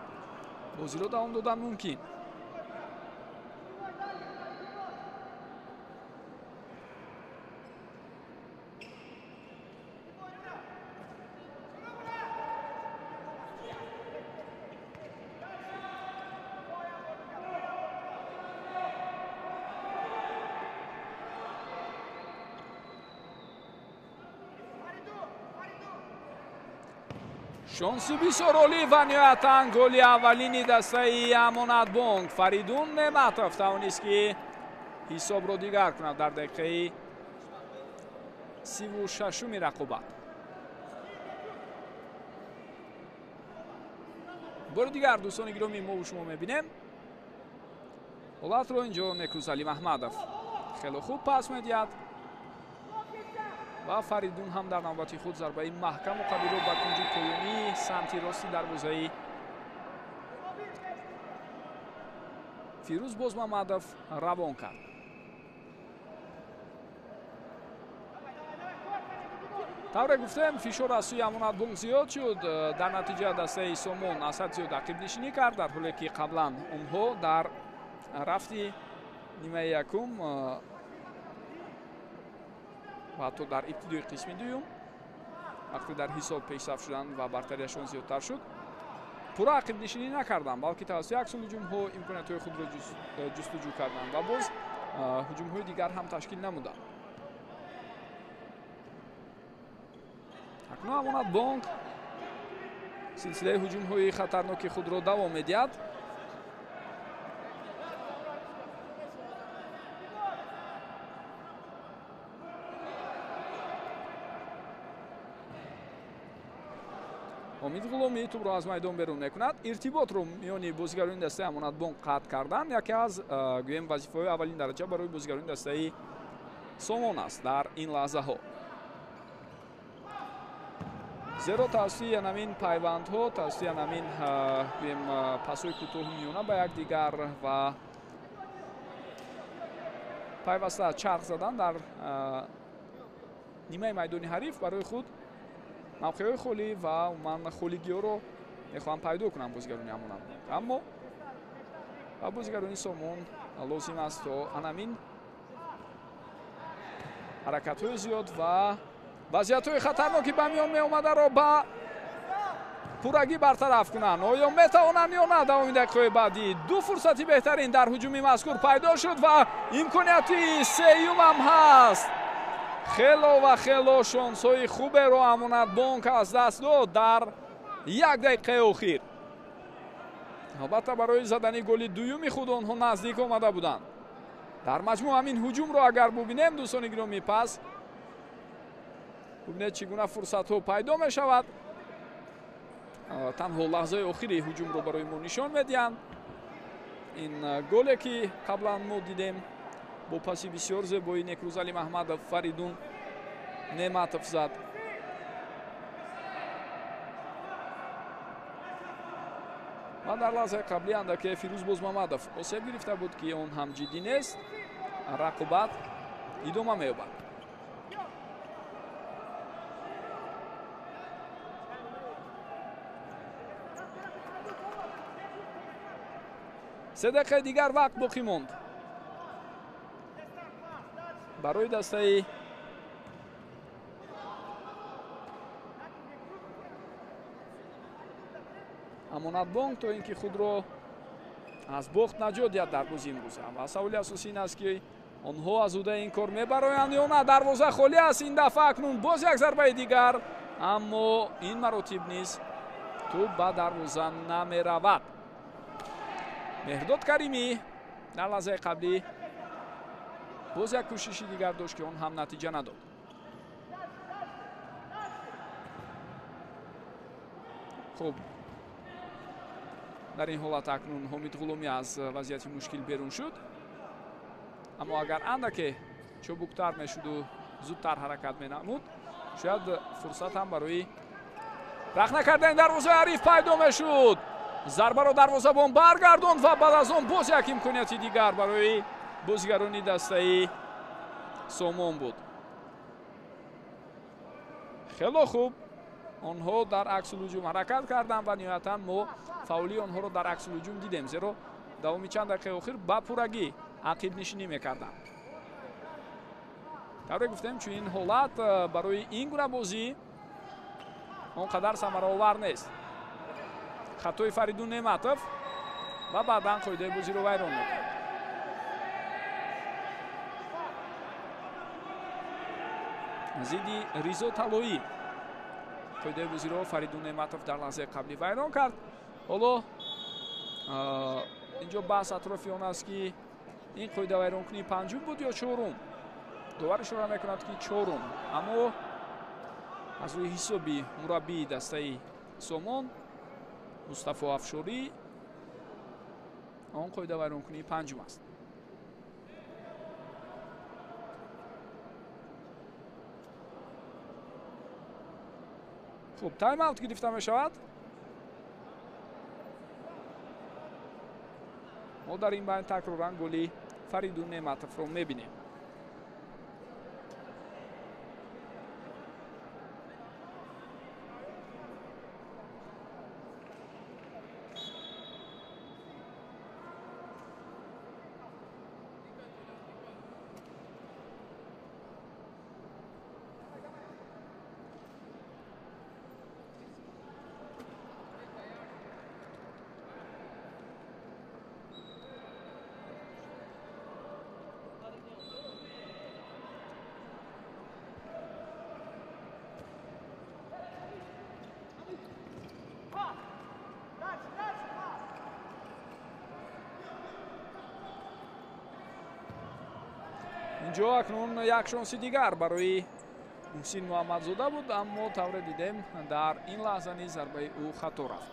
[SPEAKER 1] Бозиро давом додан мумкин. Шонси бисёр олӣ ва ниҳоятан голи аввалини дастаи Амонатбонк. Фаридун Неъматов тавонист, ки ҳисобро дигар кунад дар дақиқаи 36-уми рақобат. Бори дигар, дӯстони гиромӣ, мову шумо мебинем ҳолатро. Инҷо Некрӯз Алимаҳмадов хело хуб пас медиҳад ва Фаридун ҳам дар навбати худ зарбаи маҳкаму қавиро ба кунҷи поёнии самти рости дарвозаи Фирӯз Бозмамадов равон кард. Тавре гуфтем, фишор аз сӯи Амонатбонк зиёд шуд. Дар натиҷа дастаи Сомон аз ҳад зиёд ақибнишинӣ кард, дар ҳоле ки қаблан онҳо дар рафти нимаи якум ва ҳатто дар ибтидои қисми дуюм вақте дар ҳисоб пешсаф шуданд ва бартарияшон зиёдтар шуд, пурра ақибнишинӣ накарданд, балки тавассути аксулҳуҷумҳо имкониятҳои худро ҷустуҷӯ карданд ва боз ҳуҷумҳои дигар ҳам ташкил намуданд. Акнун Амонатбонк силсилаи ҳуҷумҳои хатарноки худро давом медиҳад. Омид Ғуломӣ тӯбро аз майдон берун мекунад. Иртиботро миёни бозигарони дастаи Амонатбонк қатъ кардан яке аз гӯем вазифаҳои аввалин дараҷа барои бозигарони дастаи Сомон аст дар ин лаҳзаҳо. Зеро тавассути ҳамин пайвандҳо, тавассути ҳамин гӯем пасҳои кӯтоҳу миёна ба якдигар ва пайваста чарх задан дар нимаи майдони ҳариф барои худ мавқеъҳои холӣ ва умуман холигиҳоро мехоҳанд пайдо кунанд бозигарони Амонатбонк. Аммо ба бозигарони Сомон лозим аст то анамин ҳаракатҳои зиёд ва вазъиятҳои хатарноки ба миён меомадаро ба пуррагӣ бартараф кунанд. Оё метавонанд ё на? Давоми дақиқаҳои баъдӣ ду фурсати беҳтарин дар ҳуҷуми мазкур пайдо шуд ва имконияти сеюмам ҳаст. Хело ва хело шонсҳои хуберо Амонатбонк аз даст дод дар як дақиқаи охир. Албатта барои задани голи дуюми худ онҳо наздик омада буданд. Дар маҷмӯъ ҳамин ҳуҷумро агар бубинем, дӯстони гиромӣ, пас бубинед чӣ гуна фурсатҳо пайдо мешавад. Танҳо лаҳзаи охири ҳуҷумро барои мо нишон медиҳанд. Ин голе ки қаблан мо дидем бо паси бисёр зебои Некрӯзали Маҳмадов Фаридун Неъматов зад. Ва дар лаҳзаи қаблӣ андаке Фирӯз Бозмамадов осеб гирифта буд, ки он ҳам ҷиддӣ нест. Рақобат идома меёбад. Се дақиқаи дигар вақт боқӣ монд барои дастаи Амонатбонк то ин ки худро аз бохт наҷот диҳад дар бозии имрӯза. Ва саволи асосӣ ин аст, ки онҳо аз ӯдаи ин кор мебароянд ё на. Дарвоза холӣ аст ин дафъа. Акнун боз як зарбаи дигар, аммо ин маротиб низ тӯб ба дарвоза намеравад. Меҳрдод Каримӣ дар лаҳзаи қаблӣ боз як кӯшиши дигар дошт, ки он ҳам натиҷа надод. Хуб, дар ин ҳолат акнун Ҳомид Ғуломӣ аз вазъияти мушкил берун шуд, аммо агар андаке чобуктар мешуду зудтар ҳаракат менамуд, шояд фурсат ҳам барои рахна кардани дарвозаи ҳариф пайдо мешуд. Зарбаро дарвозабон баргардонд ва баъд аз он боз як имконияти дигар барои бозигарони дастаи Сомон буд. Хело хуб онҳо дар аксулҳуҷум ҳаракат карданд ва ниҳоятан мо фаъолии онҳоро дар аксулҳуҷум дидем, зеро давоми чанд дақиқаи охир ба пуррагӣ ақибнишинӣ мекарданд. Тавре гуфтем, чунин ҳолат барои ин гуна бозӣ он қадар самараовар нест. Хатои Фаридун Неъматов ва баъдан қоидаи бозиро вайрон мекунад. Зидди Ризо Талоӣ қоидаи бозиро Фаридун Неъматов дар лаҳзаи қаблӣ вайрон кард. Ҳоло инҷо баҳс атрофи он аст, ки ин қоида вайронкунии панҷум буд ё чорум. Довар ишора мекунад, ки чорум, аммо аз рӯи ҳисоби мураббии дастаи Сомон Мустафо Афшорӣ он қоида вайронкунии панҷум аст. Хуб, тайм-аут гирифта мешавад. Мо дар ин байн такроран голи Фаридун Неъматовро мебинем. Инҷо акнун як шонси дигар барои Муҳсин Муҳаммадзода буд, аммо тавре дидем дар ин лаҳза низ зарбаи ӯ хато рафт.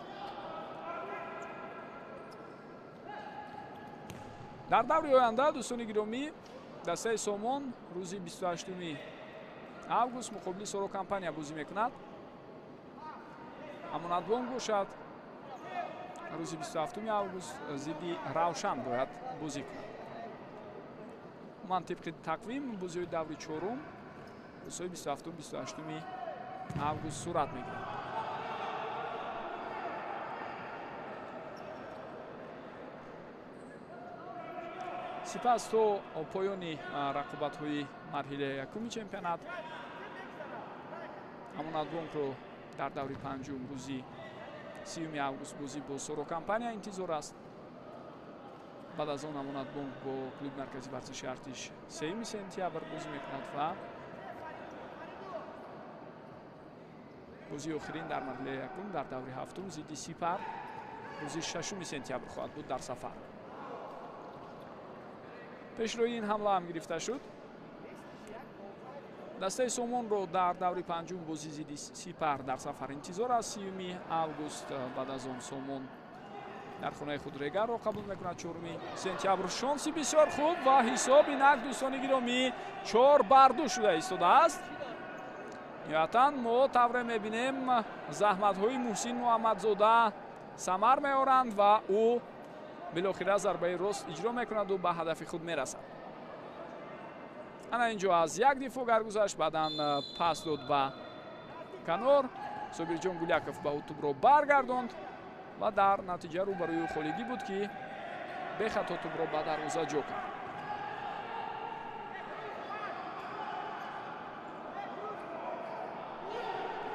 [SPEAKER 1] Дар даври оянда, дӯстони гиромӣ, дастаи Сомон рӯзи 28 август муқобили Соро компания бозӣ мекунад. Амонатбонк бошад рӯзи 27 август зидди Равшан бояд бозӣ кунад. Ман тибқи тақвим бозиҳои даври чорум рӯзҳои 27 28 август сурат мегирад. Сипас то поёни рақобатҳои марҳилаи якуми чемпионат Амонатбонкро дар даври панҷум рӯзи 30 август бозӣ бо Соро компания интизор аст. Баъд аз он Амонатбонк бо клуби марказии варзиши Артиш 3 сентябр бозӣ мекунад ва бозии охирин дар марҳилаи якум дар даври ҳафтум зидди Сипар рӯзи 6 сентябр хоҳад буд дар сафар. Пешрои ин ҳамла ҳам гирифта шуд. Дастаи Сомонро дар даври панҷум бозӣ зидди Сипар дар сафар интизор аст. 30 август баъд аз он Сомон дар хонаи худ Регарро қабул мекунад 4 сентябр. Шонси бисёр хуб ва ҳисоб инак, дӯстони гиромӣ, 4-2 шуда истодааст. Ниҳоятан мо тавре мебинем заҳматҳои Муҳсин Муҳаммадзода самар меоранд ва ӯ билохира зарбаи рост иҷро мекунаду ба ҳадафи худ мерасад. Ана инҷо аз як дифоъгар гузашт, баъдан пас дод ба канор. Собирҷон Гуляков ба ӯ тӯбро баргардонд ва дар натиҷа рӯбарӯи ӯ холигӣ буд, ки бехато тӯбро ба дарвоза ҷо кард.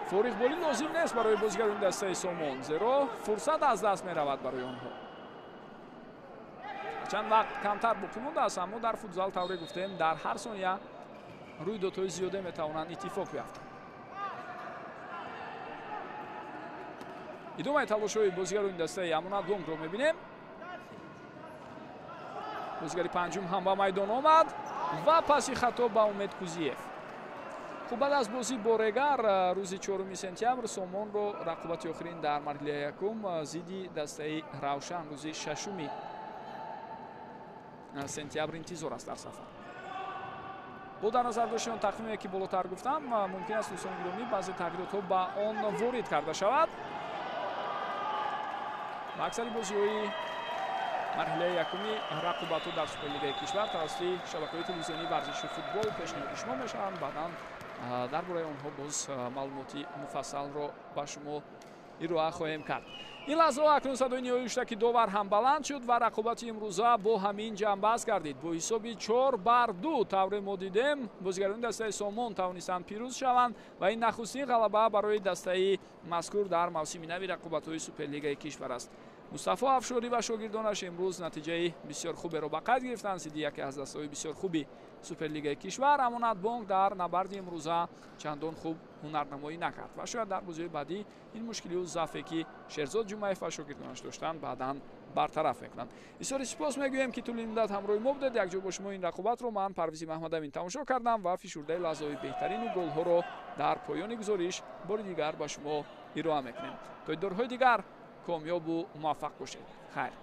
[SPEAKER 1] Фориғболӣ лозим нест барои бозигарони дастаи Сомон, зеро фурсат аз даст меравад барои онҳо. Чанд вақт камтар боқӣ мондааст, аммо дар футзал тавре гуфтем дар ҳар сония рӯйдодҳои зиёде метавонанд иттифоқ биафтанд. Идомаи талошҳои бозигарони дастаи Амонатбонкро мебинем. Бозигари панҷум ҳам ба майдон омад ва паси хато ба Умед Кузиев. Хуб, баъд аз бозӣ бо Регар рӯзи 4 сентябр Сомонро рақобати охирин дар марҳилаи якум зидди дастаи Равшан рӯзи 6 сентябр интизор аст дар сафар. Бо дар назар доштани он тақвиме ки болотар гуфтам, мумкин аст, дӯстони гиромӣ, баъзе тағйиротҳо ба он ворид карда шавад. Ва аксари бозиҳои марҳилаи якуми рақобатҳо дар Суперлигаи кишвар тавассути шабакаҳои телевизионии варзиши футбол пешниҳоди шумо мешаванд. Баъдан дар бораи онҳо боз маълумоти муфассалро ба шумо ироа хоҳем кард. Ин лаҳзаҳо акнун садои ниҳоии ҳуштаки довар ҳам баланд шуд ва рақобати имрӯза бо ҳамин ҷамъбаст гардид. Бо ҳисоби 4-2 тавре мо дидем, бозигарони дастаи Сомон тавонистанд пирӯз шаванд ва ин нахустин ғалаба барои дастаи мазкур дар мавсими нави рақобатҳои Суперлигаи кишвар аст. Мустафо Афшорӣ ва шогирдонаш имрӯз натиҷаи бисёр хуберо ба қайд гирифтанд зидди яке аз дастаҳои бисёр хуби Суперлигаи кишвар. Амонатбонк дар набарди имрӯза чандон хуб ҳунарнамоӣ накард ва шояд дар бозиҳои баъдӣ ин мушкилию заъфе ки Шерзод Ҷумаев ва шогирдонаш доштанд баъдан бартараф мекунанд. Бисёри сипос мегӯем, ки тӯли муддат ҳамроҳи мо будед. Якҷо бо шумо ин рақобатро ман Парвизи Маҳмадамин тамошо кардам ва фишурдаи лаҳзаҳои беҳтарину голҳоро дар поёни гузориш бори дигар ба шумо ироа мекунем. То дидорҳои дигар комёбу муваффақ бошед. Хайр.